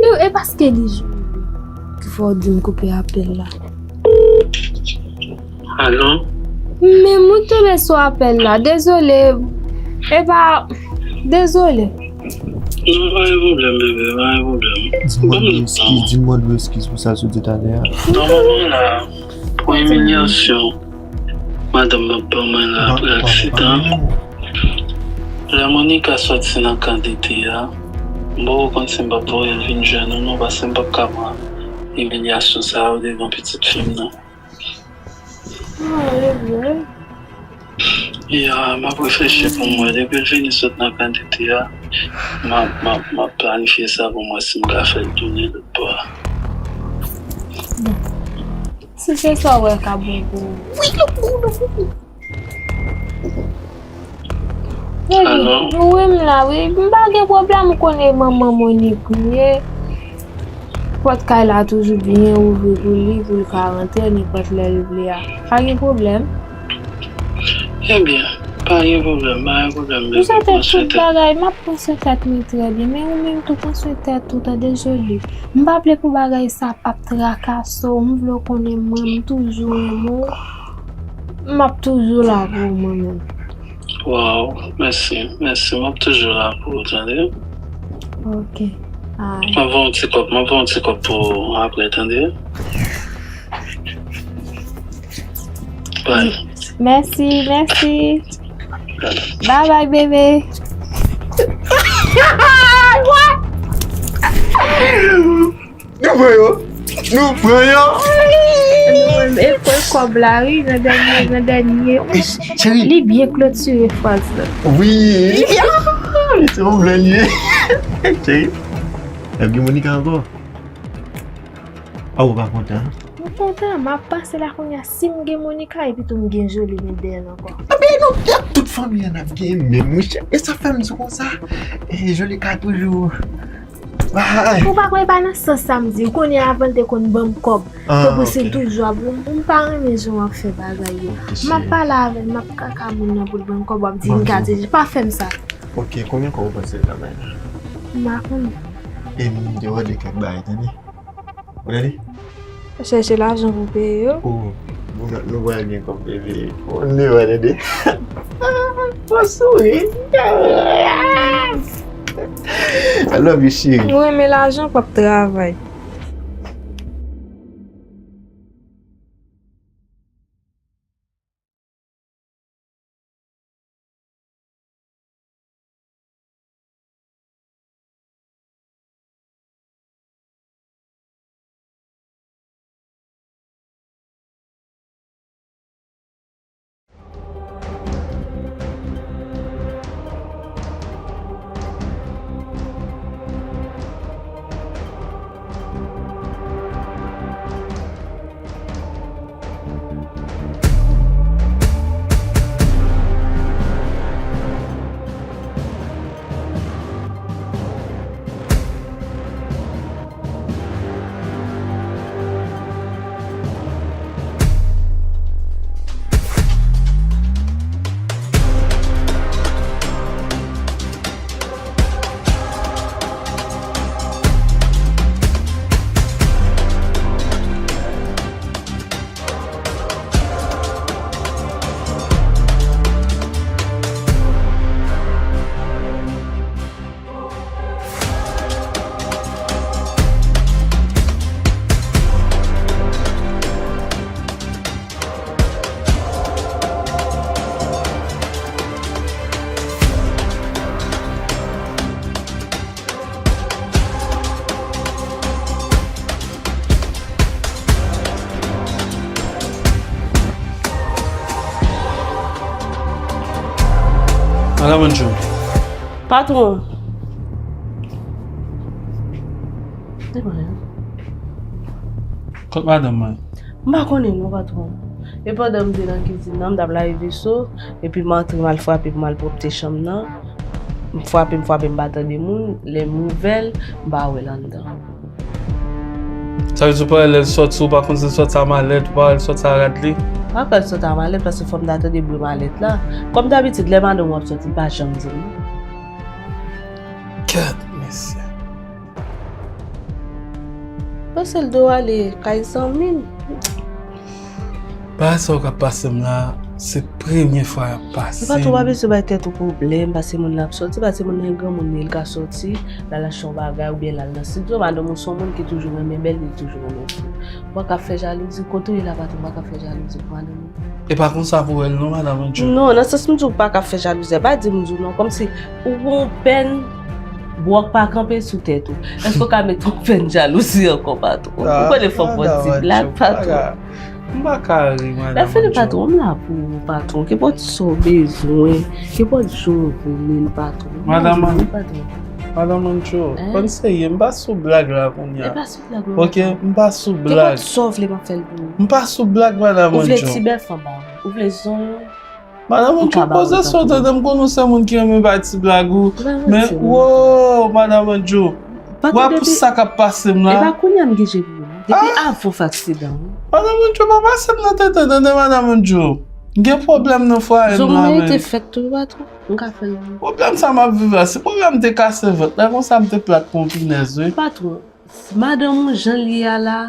Yo, e paske li jwenn ki fè w di m koupe apèl la. Alo? Men mwen tonbe sou apèl la. Dezole. E pa, dezole. Non, pa gen pwoblèm, bebe, pa gen pwoblèm. Di m mande w eskiz, di m mande w eskiz pou sa sou di talè a. Nan moman la, pou imilyasyon madanm m ap ban mwen la apre aksidan, lè Monica sòti nan kan dete a, m poko konn si m p ap voye l vin jwenn ou non, paske m p ap ka pran imilyasyon sa yo devan pitit fi m nan. Ah, e vre. Ya, m ap reflechi pou m wè. Depi l vini sot nan kandite a, m ap, m ap, m ap planifye sa pou m wè si m ka fè l tounen lòt bò a. Bon. Si se sa w wè ka bon pou ou. Wi, lòt moun, lòt moun. Baby, wi, m la, wi. M pa gen pwoblèm, ou konnen manman Monique m ye. Pòt kay la toujou byen ouvri pou li, pou l ka rantre nenpòt lè l vle a. Pa gen pwoblèm. Ebyen, pa gen pwoblèm, pa gen pwoblèm, bebe. M swete tout bagay, m ap pran swen tèt mwen trè byen, men ou menm tou pran swen tèt ou, tande, Jolie. M pa vle pou bagay sa p ap trakase w, m vle w konnen mwen, m toujou renmen w. M ap toujou la pou ou, mwen menm. Waw, mèsi, mèsi. M ap toujou la pou ou, tande. Ok. Ay. M ap voye yon ti kòb, m ap voye yon ti kòb pou ou apre, tande. Bye. Mèsi, mèsi. Bye bye, bebe. Nou pran yo. Nou pran yo. E pran kòb la, wi, nan dènye, nan dènye. Cheri. Li byen klotire fraz la. Wi. Li se yon blan li ye. Cheri. Epi Monica ankò. A, ou pa kontan? M kontan, m ap pase la kounye a. Si m gen Monica, epi tou m gen Jolie, men dèyè l ankò. Anben, nou, tout fanmi an ap gen menm, monchè. E sa fè m di konsa. E Jolie ka toujou Ou pa kwè pa nan sans sa m di, ou konnen avan l te konn ban m kòb pou bouse l toujou ap, m pa renmen jan w ap fè bagay yo. M ap pale avè l, m ap kaka moun nan pou l ban m kòb, w ap di m ka di, pa fè m sa. Ok, konbyen kòb ou panse l ka bay la? M pa konnen. E m te wè de kèk bagay, tande. Ou tande? Chèche lajan pou peye yo. Oh, nou, nou pral gen kòb, bebe. Ou ne wè, tande. Ou souri. I love you, cheri. Nou renmen lajan, p ap travay. Madan Andrew. Patwon. Se mwen. Kot madanm mwen? M pa konnen non, patwon. E pandan m te nan kizin nan, m t ap lave veso, epi m antre, m al frape pou m al pwòpte chanm nan. M frape, m frape, m pa tande moun. Lè m ouvè l, m pa wè l anndan. Sa vle di ou pa wè lè l sòti, ou pa konn si l sòti a malèt, ou pa wè l sòti a rad li? M pa kwè l sòti a malèt, paske fò m ta tande bri malèt la. Kòm dabitid, lè madanm ou ap sòti, li pa janm di m. Gad, mesye. Panse l dwe ale kay zanmi l. Bagay sa yo k ap pase m la, se premye fwa y ap pase m. Epa tou, pa bezwen bay tèt ou pwoblèm, paske moun nan ap sòti, paske moun nan granmoun li, l ka sòti, l al achte yon bagay oubyen l al nan studio. Madanm ou se yon moun ki toujou renmen bèl, li toujou renmen fi. Ou pa ka fè jalouzi, kote w ye la, patwon, ou pa ka fè jalouzi pou madanm ou. E pa konsa pou wè l non, madan Andrew. Non, nan sans m di w pa ka fè jalouzi, pa di m di w non, kòmsi ou gon pèn, bwòk pa kanpe sou tèt ou. Èske w ka met yon pèn jalouzi ankò, patwon? Ou konnen fò m fè ti blag, patwon. M pa ka ri, madan Anjo. Lè fini, patwon, m la pou ou, patwon. Kenpòt sa w bezwen, kenpòt jan w vle l, patwon. Madan Anjo, patwon. Madan Anjo, konn serye, m pa sou blag la kounye a. E pa sou blag, non. Ok, m pa sou blag. Kenpòt sa w vle, m ap fè l pou ou. M pa sou blag, madan Anjo. Ou vle ti bèf anba w? Ou vle zon? Madan Anjo, poze sa w tande, m konnen w se moun ki renmen bay ti blag ou. Men, wo, madan Anjo. W ap pou sa k ap pase m la. E pa kounye a m gen je pou ou. Depi avan w fè aksidan. Madan Anjo, pa pase m nan tenten, tande, madan Anjo. M gen pwoblèm nan fwaye m la, men. Zon mwen te fèt tou, patwon. M ka fè l. Pwoblèm sa m ap viv la, si pwoblèm te kase vant la, konsa m te plat pou yon pinèz, wi. Patwon, madanm ou jan l ye a la,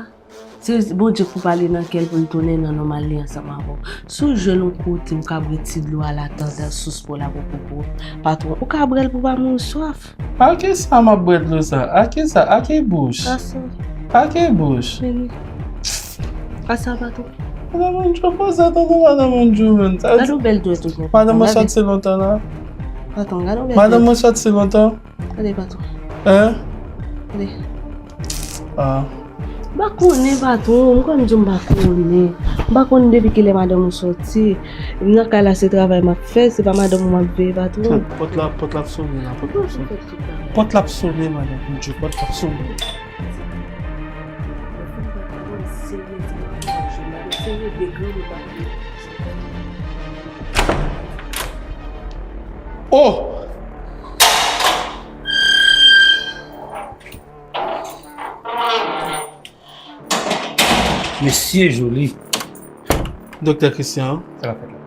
se Bondye k pou pale nan kè l pou l tounen nan nòmal li ansanm avè w. Si w jwenn yon kote ou kab ret ti dlo a la, tandan sous pou la popopo, patwon, ou ka bwè l pou w pa mouri swaf. A kisa m ap bwè dlo sa? A kisa? A ki bouch? A sa. A ki bouch? Vini. A sa, patwon. Madan Anjo, poze tande, madan Anjo, menm. Gade yon bèl dwèt ou gen. Madanm mwen sòti lontan la. Patwon, gade yon bèl dwèt. Madanm mwen sòti lontan. Gade, patwon. Hein? Gade. Ah. M pa konnen, patwon. M kwè m di w m pa konnen. M pa konnen depi kilè madanm ou sòti. Nan kay la, se travay m ap fè, se pa madanm ou m ap veye, patwon. Pòt la, pòt la ap sonnen la, pòt la ap sonnen. Pòt la ap sonnen, madan Anjo, pòt la ap sonnen. Oh! Mesye Joly. Doktè Christian. Sa k ap fèt la?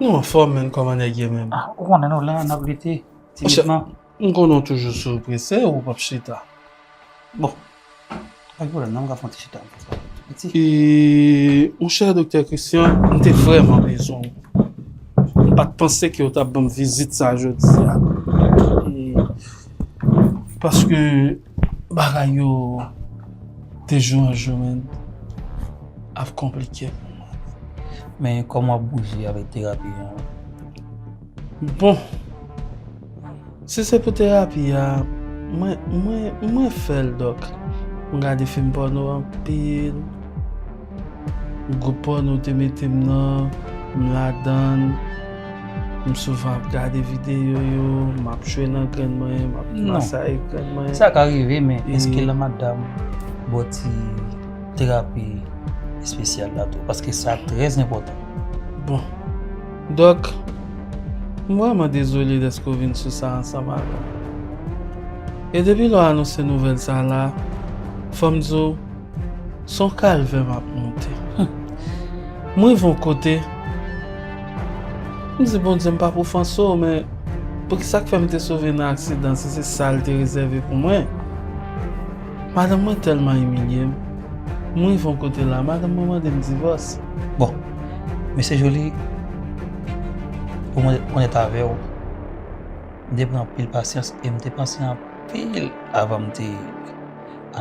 Nou anfòm, menn, kòman nèg ye menm? Ah, ou konnen nou la, n ap lite, timidman. M konnen w toujou sou prese, ou p ap chita. Bon, pa gen pwoblèm, non, m ka fè yon ti chita. Piti. E, monchè Doktè Christian, m te vrèman bezwen w. M pa t panse ke w t ap ban m vizit sa jodi a. E, paske bagay yo de jou an jou, menn, ap konplike pou mwen. Men kòman w ap bouje avèk terapi an? Bon, si se pou terapi a, mwen, mwen, mwen fè l, dòk. M gade fim pòno anpil. Gwoup pòno te mete m nan, m ladan l. M souvan ap gade videyo yo, m ap jwe nan grenn mwen, m ap masaye grenn mwen. Sa ka rive, men èske la madanm ba w ti terapi espesyal la tou? Paske sa trè enpòtan. Bon. Dòk, m vrèman dezole dèske w vin sou sa ansanm avè m. E depi lè w anonse nouvèl sa la, fò m di w, se yon kalvè m ap monte. M rive yon kote, m di, Bondye, m p ap ofanse w, men poukisa k fè m te sove nan aksidan si se sa l te rezève pou mwen? Madanm mwen tèlman imilye m. M rive yon kote la, madanm mwen mande m divòs. Bon, mesye Joly, pou mwen onèt avè w, m te pran anpil pasyans e m te panse anpil avan m te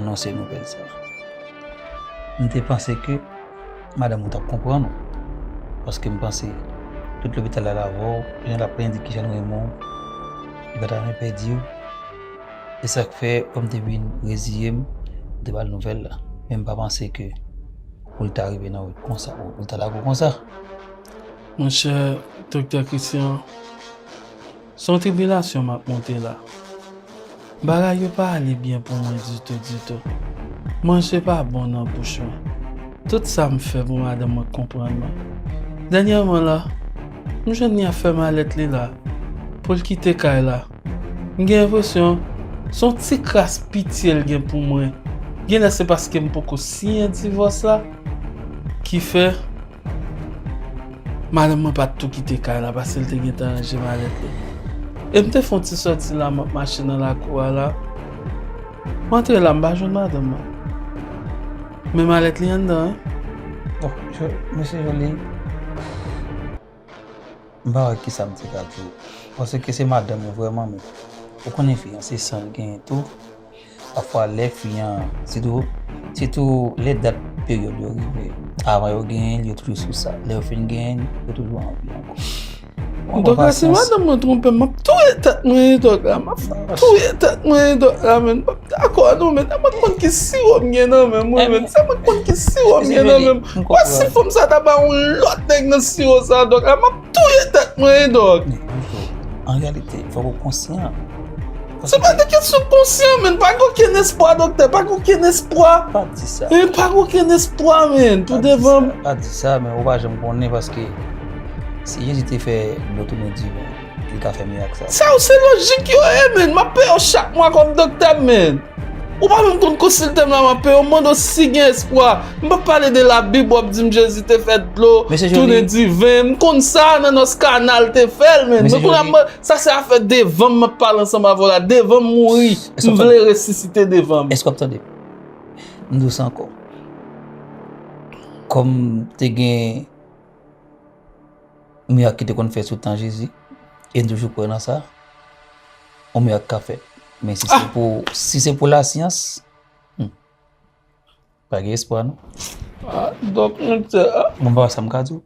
anonse nouvèl sa. M te panse ke madanm ou t ap konprann ou, paske m panse tout lopital la l avè w, jan l ap plede di kijan l renmen w, li pa ta renmen pèdi w. E sa k fè, lè m te vin reziye m, m te ba l nouvèl la. Men m pa panse ke pou l ta rive nan wout konsa, pou l ta lage w konsa. Monchè, Doktè Christian, se yon tribilasyon m ap monte la. Bagay yo pa ale byen pou mwen ditou, ditou. Manje pa bon nan bouch mwen. Tout sa m fè pou madanm mwen konprann mwen. Dènyèman la, m jwenn li ap fè malèt li la pou l kite kay la. M gen enpresyon se yon ti kras pitye l gen pou mwen. Genlè se paske m poko siyen divòs la ki fè madanm mwen pa t tou kite kay la, paske l te gentan ranje malèt li. E m te fè yon ti sòti la, m ap mache nan lakou a la. M antre la, m pa jwenn madanm mwen. Men malèt li anndan, wi. Bon, mesye Joly, m pa wè kisa m te ka di w. Paske se madanm ou vrèman, men ou konnen fiyanse san l genyen tou. Pafwa, lè fi an, sitou, sitou lè dat peryòd yo rive, avan yo genyen l, yo toujou sou sa. Lè yo fin genyen l, yo toujou anvi ankò. Dòk la, si madanm mwen twonpe m, m ap touye tèt mwen, dòk la. M ap touye tèt mwen, dòk la, men. M p ap dakò, non, men. Sa mwen konn ki siwo m gen nan men mwen, men. Sa mwen konn ki siwo m gen nan men m. Wè, si fanm sa ta ba yon lòt nèg nan siwo sa, dòk la, m ap touye tèt mwen, dòk. An reyalite, fòk ou konsyan. Se pa de kesyon konsyan, men. Pa gen okenn espwa, dòktè. Pa gen okenn espwa. Pa di sa. E pa gen okenn espwa, men. Pou devan. Pa di sa, men ou pa janm konnen paske si Jezi te fè dlo tounen diven, li ka fè mirak sa. Sa yo se lojik yo ye, men. M ap peye w chak mwa kòm dòktè, men. Ou pa menm konn konsilte m la, m ap peye w, m mande w si gen espwa. M p ap pale de Labib, w ap di m Jezi te fè dlo tounen diven. M konn sa, Nannòs Kanal te fè l, men. Men kounye a, sa se afè devan m ap pale ansanm avè w la. Devan m mouri, m vle resisite devan m. Èske w ap tande? M di w sa ankò. Kòm te gen mirak ki te konn fèt sou tan Jezi, e n toujou kwè nan sa, yon mirak ka fèt. Men si se pou, si se pou lasyans, hmm, pa gen espwa, non. Ah, dòk, monchè, ah. Bon, pa sa m ka di w.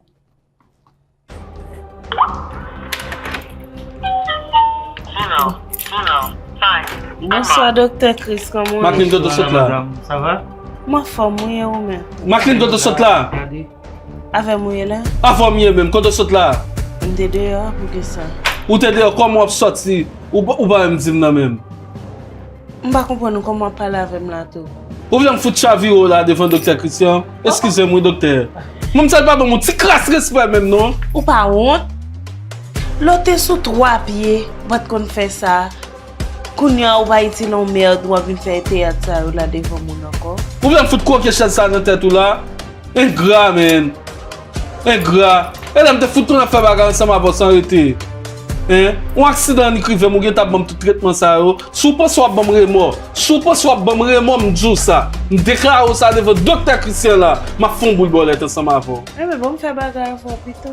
Bonswa, Doktè Chris, kòman w ye? Macklin, kote w sot la? Sa va? M anfòm, wi, e ou menm? Macklin, kote w sot la? Avè m ou ye la? Avè m ye menm, kote w sot la? M te deyò, poukisa? Ou te deyò, kòman w ap sòti? Ou pa, ou pa menm di m nan menm. M pa konprann ou, kòman w ap pale avè m la tou? Ou vle m fout chavire w la devan Doktè Christian? Eskize m wi, Doktè. Mwen, m sa pa ban m yon ti kras respè menm, non. Ou pa wont? Lè w te sou twa pye, w pa t konn fè sa. Kounye a, ou pa itil yon mèd, w ap vin fè teyat sa yo la devan moun ankò. Ou vle m fout kwoke chèz sa nan tèt ou la? Engra, menn. Engra. E lè m te fout tounen ap fè bagay ansanm avè w san rete. Hein? Yon aksidan annik rive m, ou gentan ap ban m tout tretman sa yo. Si w panse w ap ban m remò, si w panse w ap ban m remò, m di w sa. M deklare w sa devan Doktè Christian la. M ap fè yon boul bòlèt ansanm avè w. Enben, bon, m fè bagay avè w pito.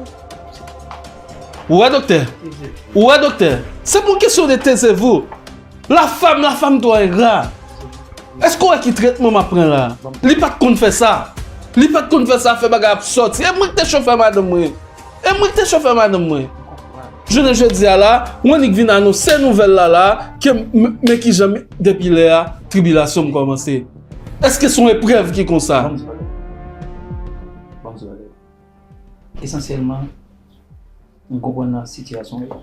Ou wè, Doktè? Ou wè, Doktè? Se pa yon kesyon de taisez-vous. La femme, la femme twò engra. Èske w wè ki tretman m ap pran la? Li pa t konn fè sa. Li pa t konn fè sa, fè bagay ap sòti. E mwen ki te chofè madanm mwen. E mwen ki te chofè madanm mwen. Jounen jodi a la, w annik vin anonse nouvèl la la, ke m, men kijan m, depi lè a, tribilasyon m kòmanse. Èske se yon eprèv ki konsa? Esansyèlman, m konprann nan sitiyasyon w ye.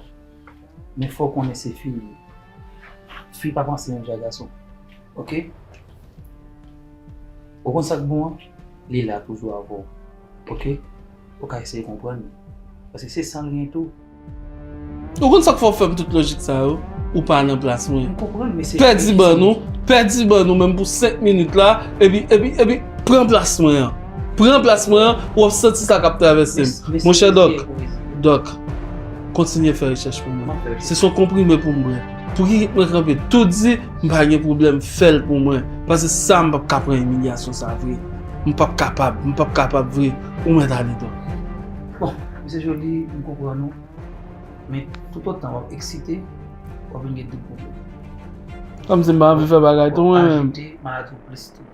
Men fò w konnen se fi l ye. Fi pa panse menm jan ak gason. Oke? Ou konn sa k bon an? Li la toujou avè w. Oke? Ou ka eseye konprann li. Paske se san l gen tou. Ou konn sa k fè w fè m tout lojik sa yo? Ou pa nan plas mwen. M konprann, men se... Pèdi ban nou, pèdi ban nou menm pou senk minit la, epi, epi, epi, pran plas mwen an. Pran plas mwen an, w ap santi sa k ap travèse m. Monchè Dòk, Dòk, kontinye fè rechèch pou mwen. Se son konprime pou m bwè. Pou ki mwen kanpe tou di, m pa gen pwoblèm, fè l pou mwen. Paske sa m p ap ka pran imilyasyon sa vre. M p ap kapab, m p ap kapab vre. Ou mèt ale Dòk. Bon, mesye Joly, m konprann ou. Men toutotan w ap eksite, w ap vin gen tout pwoblèm. Kòmsi m pa anvi fè bagay tou mwen menm. W ap ajite, maladi w plis tou.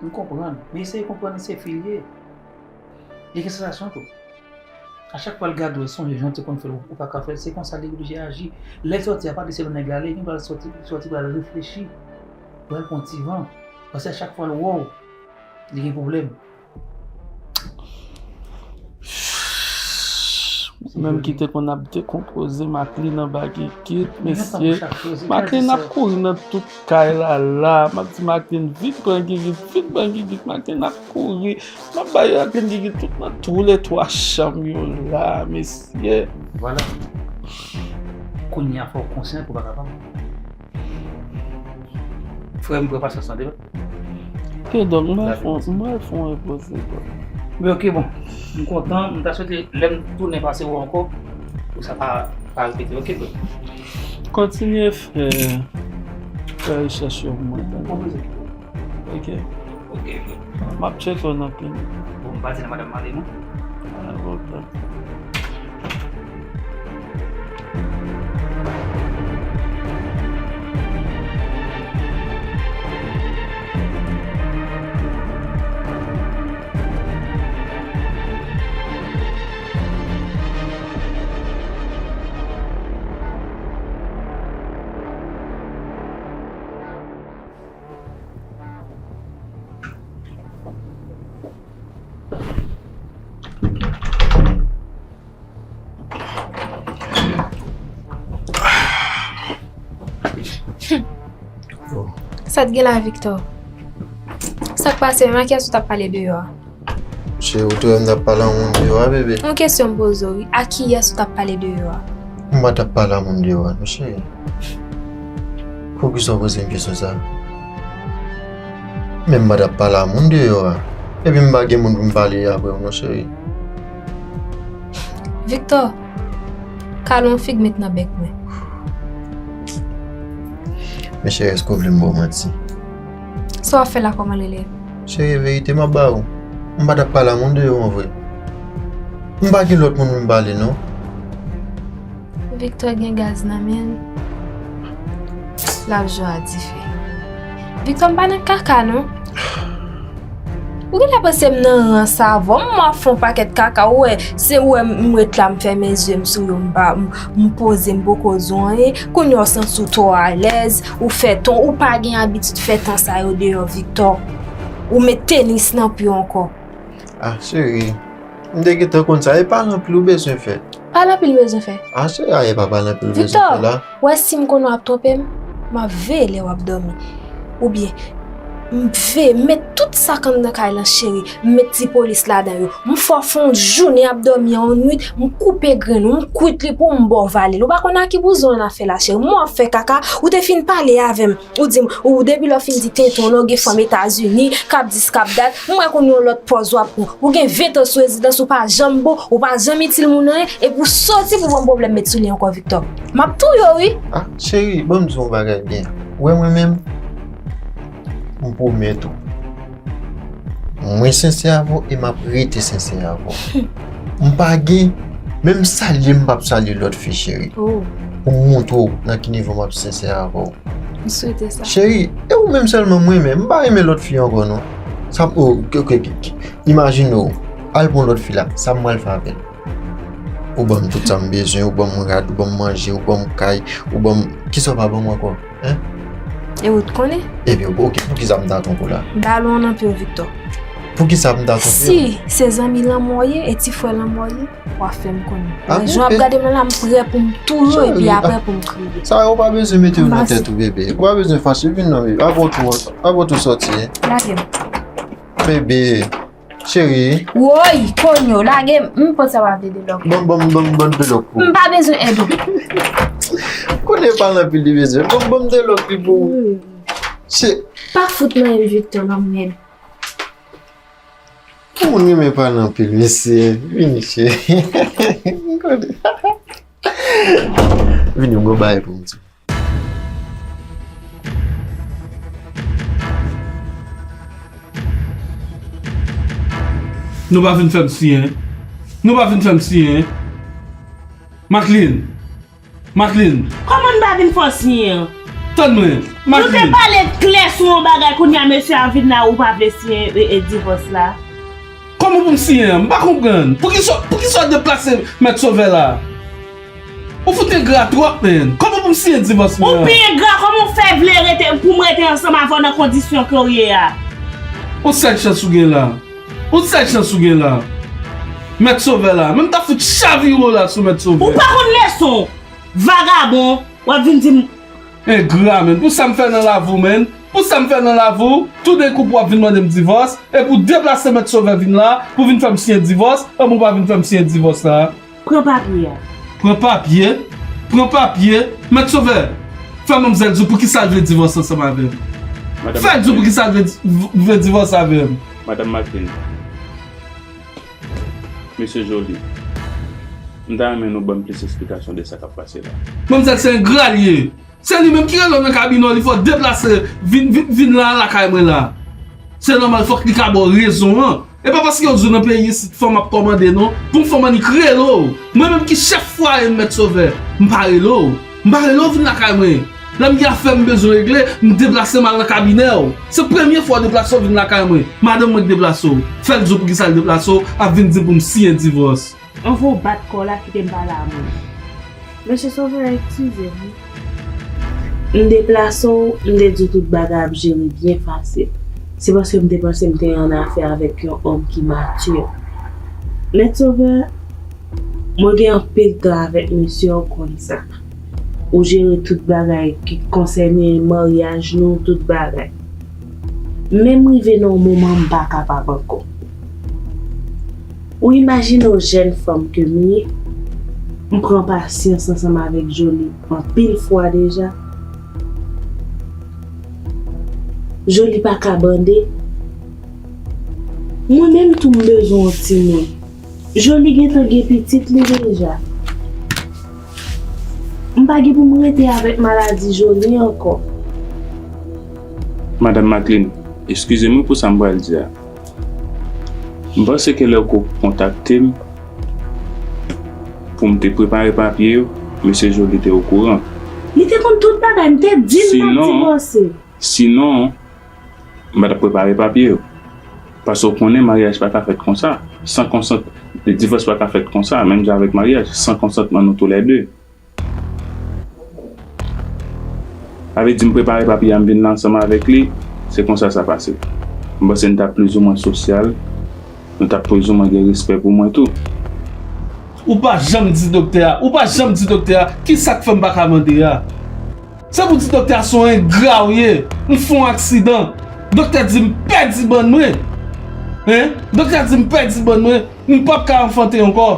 M konprann, men eseye konprann li se fi l ye. Li gen sansasyon tou. A chak fwa l gade w, l sonje jan w te konn fè l, ou pa ka fè l, se konsa li oblije aji. Lè l sòti a, pa di se lè nèg la ale, li pral sòti, sòti pral reflechi, pral pran ti van. Paske a chak fwa l wè w, li gen pwoblèm. Menm ki te konn ap dekonpoze Macklin anba gigit, mesye. Macklin ap kouri nan tout kay la la. M ap di Macklin, vin pran gigit, vin pran gigit. Macklin ap kouri. M ap bay Macklin gigit tout nan tou le twa chanm yo la, mesye. Vwala. Kounye a, fò w konsyan pou w pa kapab. Frè m, pran pasyans lan, devan. Ok, donk, m pral fè yon, m pral fè yon repoze, bro. Men ok, bon. M kontan, m ta swete lè m tounen pase w ankò, pou sa pa, pa repete, ok, bro? Kontinye fè, fè rechèch yo pou mwen, tande. Ok. Ok, bro. M ap tcheke w nan klinik. Bon, m pa di nan madanm m ale, non? Ah, ok. Sa t gen la, Victor? Sa k pase menm? A kiyès ou t ap pale deyò a? Cheri, ou te wè m t ap pale a yon moun deyò a, bebe? Yon kesyon m poze w, wi. A kiyès ou t ap pale deyò a? M pa t ap pale a moun deyò a, non, cheri. Poukisa w poze m kesyon sa a? Men m pa t ap pale a moun deyò a. Epi m pa gen moun pou m pale avè w, non, cheri. Victor, kale yon fig met nan bèk mwen. Men cheri, èske w vle m ba w manti? Sa w ap fè la, kòman l rele? Cheri, e verite m ap ba ou. M pa t ap pale a moun deyò an vre. M pa gen lòt moun pou m pale, non. Victor gen gaz nan men l. L ap jwe a dife. Victor, m pa nan kaka, non. Ou genlè panse m nan rans avè w, m wè w ap fè yon pakèt kaka, ou wè, se ou wè m ret la, m fèmen zye m sou yo, m pa, m, m poze, m poko di w anyen, kounye a w santi w twò alèz, ou fè ton, ou pa gen abitid fè ton sa yo deyò, Victor. Ou met tenis nan pye w ankò. Ah, cheri, m te gentan konn sa, e pa anpil ou bezwen fè. Pa anpil m bezwen fè. Ah, cheri, a, e pa anpil ou bezwen fè la. Victor, wè si m konnen w ap twonpe m, m ap veye lè w ap dòmi. Oubyen, m veye, m met tout sa k anndan kay lan, cheri. M met ti polis ladan yo. M fè w fè yon jounen ap dòmi an, yon nwit, m koupe grenn ou, m kwit li pou m ba w vale l. Ou pa konn a ki bouzwen w nan afè la, cheri. M wè w ap fè kaka, ou te fin pale avè m. Ou di m, ou depi lè w fin di tenten w la, w gen fanm Etazini, k ap dis, k ap dat, m wè kounye a yon lòt pòz w ap pran. Ou gen ven tan sou rezidans, ou pa janm bon, ou pa janm itil moun anyen, epi w soti pou ban m pwoblèm met sou li ankò, Victor. M ap touye w, wi. Ah, cheri, ban m di w yon bagay byen. Ou wè mwen menm, m pwomèt ou. Mwen sensè avè w e m ap rete sensè avè w. M pa gen, menm salye m p ap salye lòt fi, cheri. Oh. Pou m montre w nan ki nivo m ap sensè avè w. M swete sa. Cheri, e ou menm sèlman m renmen. M pa renmen lòt fi ankò, non. Sa, oh, ok, ok, ok. Imajine w, al pran lòt fi la. Sa m pral fè avè l? Ou ban m tout sa m bezwen, ou ban m rad, ou ban m manje, ou ban m kay, ou ban m, kisa w pa ban m ankò? Hein? E ou t konnen? Ebyen, ok, poukisa m ta twonpe w la? Balon an nan pye w, Victor. Poukisa m ta twonpe w? Si se zanmi lanmò w ye, e ti frè lanmò w ye, w a fè m konnen. Ah, men jan w ap gade mwen la, m prè pou m touye w, epi apre pou m kriye. Sa yo pa bezwen mete yo nan tèt ou, bebe. Ou pa bezwen fache, vin non, bebe. Avan w tou, avan w tou sòti, hein. Lage m. Bebe. Cheri. Woy, konyo, lage m, m panse w ap vle de lòk. Ban, ban, ban, ban de lòk pou. M pa bezwen èd ou. Konnen pale anpil li bezwen. Ban, ban de lòk li pou. Hmm. Se. Pa fout nan men Victor, lòm rèd. Pou moun renmen pale anpil, mesye. Vini, cheri. Konnen. Vini, m gon bagay pou m di. Nou pa vin fè m siyen. Nou pa vin fè m siyen. Macklin. Macklin. Kòman n pa vin fè w siyen an? Tann mwen. Macklin. Nou te pale klè sou yon bagay, kounye a mesye a vin la, ou pa vle siyen, e, e, divòs la. Kòman pou m siyen an? M pa konprann. Poukisa, poukisa w deplase Mèt Sovè la? Ou fout engra twòp, man. Kòman pou m siyen divòs mwen an? Ou pi engra, kòman w fè vle rete, pou m rete ansanm avè w nan kondisyon ke w ye a? Yon sèl chans ou gen la. Yon sèl chans ou gen la. Mèt Sovè la. Men m ta fout chavire w la sou Mèt Sovè. Ou pa konn leson. Vagabon, w ap vin di m. Engra, man. Pou sa m fè nan lavi w, man? Pou sa m fè nan lavi w? Toudenkou pou w ap vin mande m divòs, epi w deplase Mèt Sovè vin la, pou w vin fè m siyen divòs, anben w pa vin fè m siyen divòs la. Pran papye a. Pran papye? Pran papye? Mèt Sovè, fè manmzèl di w poukisa l vle divòs ansanm avè m. Fè l di w poukisa l vle di-, vle divòs avè m. Madanm Macklin. Mesye Joly, m ta renmen nou ban m plis eksplikasyon de sa k ap pase la. Manmzèl se engra l ye. Se li menm ki rele w nan kabinè w, li fè w deplase, vin, vin, vin la, lakay mwen la. Se nòmal, fòk li ka ba w rezon an. E pa paske yo di w nan peyi isit, fanm ap kòmande non. Pou m fanm annik rele w. Mwen menm ki chèf fwaye m, Mèt Sovè, m pa rele w. M pa rele w vin lakay mwen. Lè m gen afè m bezwen regle, m deplase m al nan kabinè w. Se premye fwa w deplase w vin lakay mwen. Madanm mwen k deplase w. Fè l di w poukisa l deplase w, ap vin di m pou m siyen divòs. Anvan w bat kò w la, kite m pale a moun. Mesye Sovè, eskize m wi. M deplase w, m te di w tout bagay ap jere byen fasil. Se paske m te panse m te annafè avèk yon òm ki mati. Mèt Sovè, mwen gen anpil tan avèk misye, w konn sa. Ou jere tout bagay ki konsène maryaj nou, tout bagay. Men m rive nan yon moman m pa kapab ankò. Ou imajine w jèn fanm ke m ye, m pran pasyans ansanm avèk Joly anpil fwa deja. Joly pa ka bande. Mwen menm tou m bezwen yon timoun. Joly gentan gen pitit li deja. M pa gen pou m rete avèk maladi Joly ankò. Madanm Maclean, eskize m wi pou sa m pral di a. M panse ke lè w kontakte m pou m te prepare papye yo, mesye Joly te okouran. Li te konn tout bagay, m te di l m ap divòse. Sinon, m pa t ap prepare papye yo. Paske w konnen maryaj pa ka fèt konsa, san konsant, divòs pa ka fèt konsa, menm jan avèk maryaj, san konsantman nou toulède. Sa vle di m prepare papye a, m vin la ansanm avèk li, se konsa sa pase. M panse n t ap plizoumwen sosyal, nou t ap plizoumwen gen respè pou mwen tou. Ou pa janm di doktè a, ou pa janm di doktè a, kisa k fè m pa ka mande a? Se pou di doktè a se yon engra w ye, m fè yon aksidan. Doktè di m pèdi bann mwen. Hein? Doktè di m pèdi bann mwen, m p ap ka anfante ankò.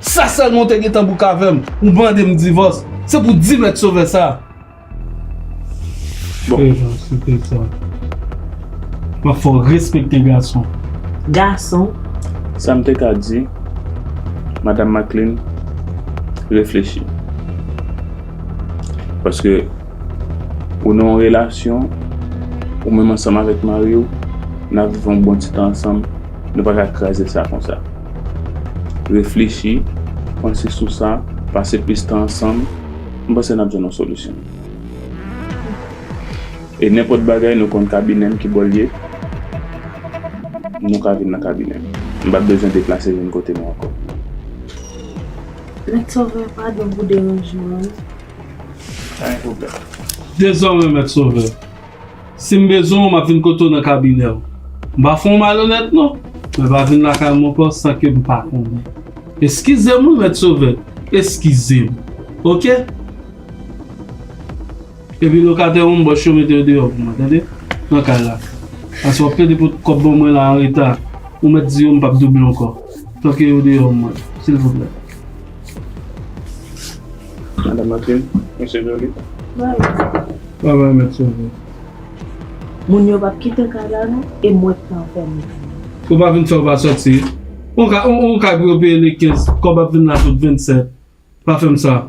Sa sèlman w te gentan bouk avè m, ou mande m divòs. Se pou di Mèt Sovè sa. Bon. Evan, se te sa. M ap fè w respekte gason. Gason. Sa m te ka di, Madanm Maclean, reflechi. Paske ou nan yon relasyon, ou menm ansanm avèk mari w, n ap viv yon bon ti tan ansanm, nou pa ka kraze sa konsa. Reflechi, panse sou sa, pase plis tan ansanm, m panse n ap jwenn yon solisyon. E nenpòt bagay, nou konn kabinè m ki bò l ye, nou ka vin nan kabinè m. M p ap bezwen deplase vin kote nou ankò. Mèt Sovè, padon pou deranjman an. Pa gen pwoblèm. Dezòmè, Mèt Sovè, si m bezwen w, m ap vin kote w nan kabinè w. M pa fè w malonèt non, men pa vin lakay mwen ankò san ke m pa konnen. Eskize m wi, Mèt Sovè, eskize m. Oke? Epi lokatè w, m bòch yo mete yo deyò pou mwen, tande? Nan kay la. Paske w ap plede pot kòb ban mwen la an reta. Ou mèt di yo m p ap double ankò. Tanke yo deyò mwen, silvouplè. Madanm Maclean, mesye Joly. Babay, Mèt Sovè. Moun yo p ap kite kay la non, e mwen k pral fèmen kay la. Ou pa vin fè w pa sòti. On ka, on, on kay pou yo peye le kenz, kòb ap vin la tout vennsèt. Pa fè m sa.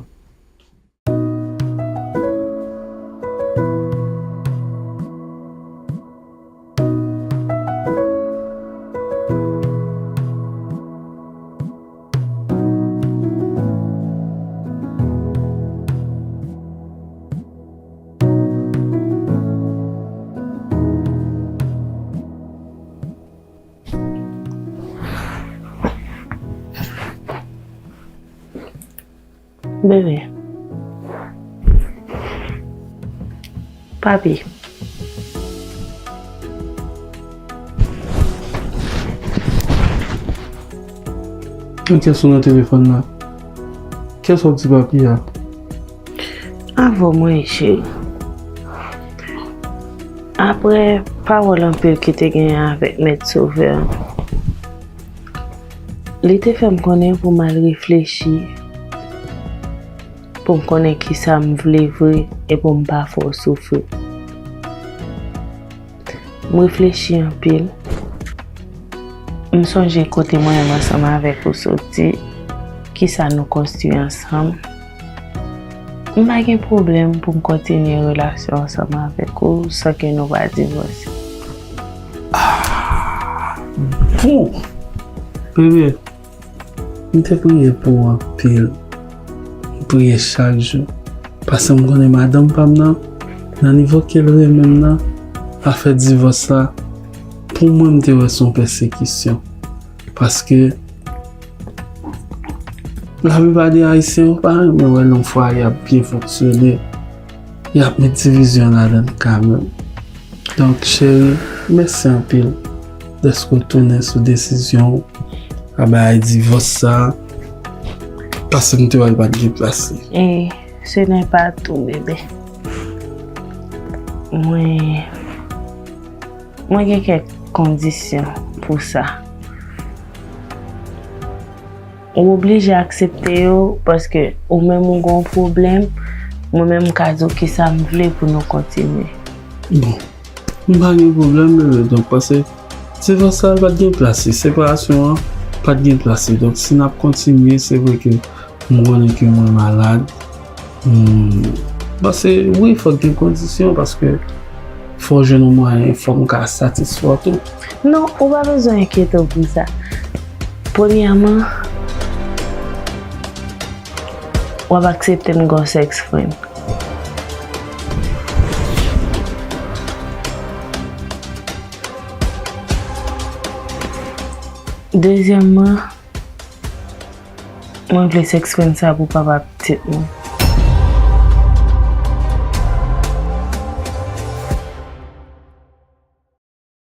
Bebe. Papi. Kiyès ou nan telefòn nan? Kiyès w ap di papi a? Avè w mwen, cheri. Apre pawòl anpil ki te genyen avèk Mèt Sovè, li te fè m konnen pou m al reflechi, pou m konnen kisa m vle vre e pou m pa fè w soufri. M reflechi anpil. M sonje kote mwen menm ansanm avèk ou soti, kisa nou konstwi ansanm. M pa gen pwoblèm pou m kontinye relasyon ansanm avèk ou san ke nou pa divòse. Bon! Bebe, m te priye pou ou anpil. M priye chak jou. Paske m konnen madanm pa m nan, nan nivo ke l renmen m nan, afè divòs la, pou mwen, m te wè se yon pèsekisyon. Paske laplipa de Ayisyen yo pa renmen wè lè yon fwaye ap byen fonksyone, y ap met divizyon ladan l kanmenm. Donk, cheri, mèsi anpil dèske w tounen sou desizyon w a bay divòs sa a, paske m te wè l pa t gen plas li. E Ce n'est pas tout, bebe. Mwen, mwen gen kèk kondisyon pou sa. Ou oblije aksepte yo, paske ou menm ou gen yon pwoblèm, mwen menm m ka di w kisa m vle pou nou kontinye. Bon, m pa gen pwoblèm, bebe. Donk, paske divòs la, l pa t gen plas li. Separasyon an pa t gen plas li. Donk, si n ap kontinye, se vre ke m konnen ke mwen malad. Hmm. Paske, wi, fòk gen kondisyon, paske fò w jwenn yon mwayen, fò m ka satisfè w tou. Non, ou pa bezwen enkyete w pou sa. Premyèman, w ap aksepte m gon sex friend. Dezyèmman, mwen vle sex friend sa pou papa pitit mwen.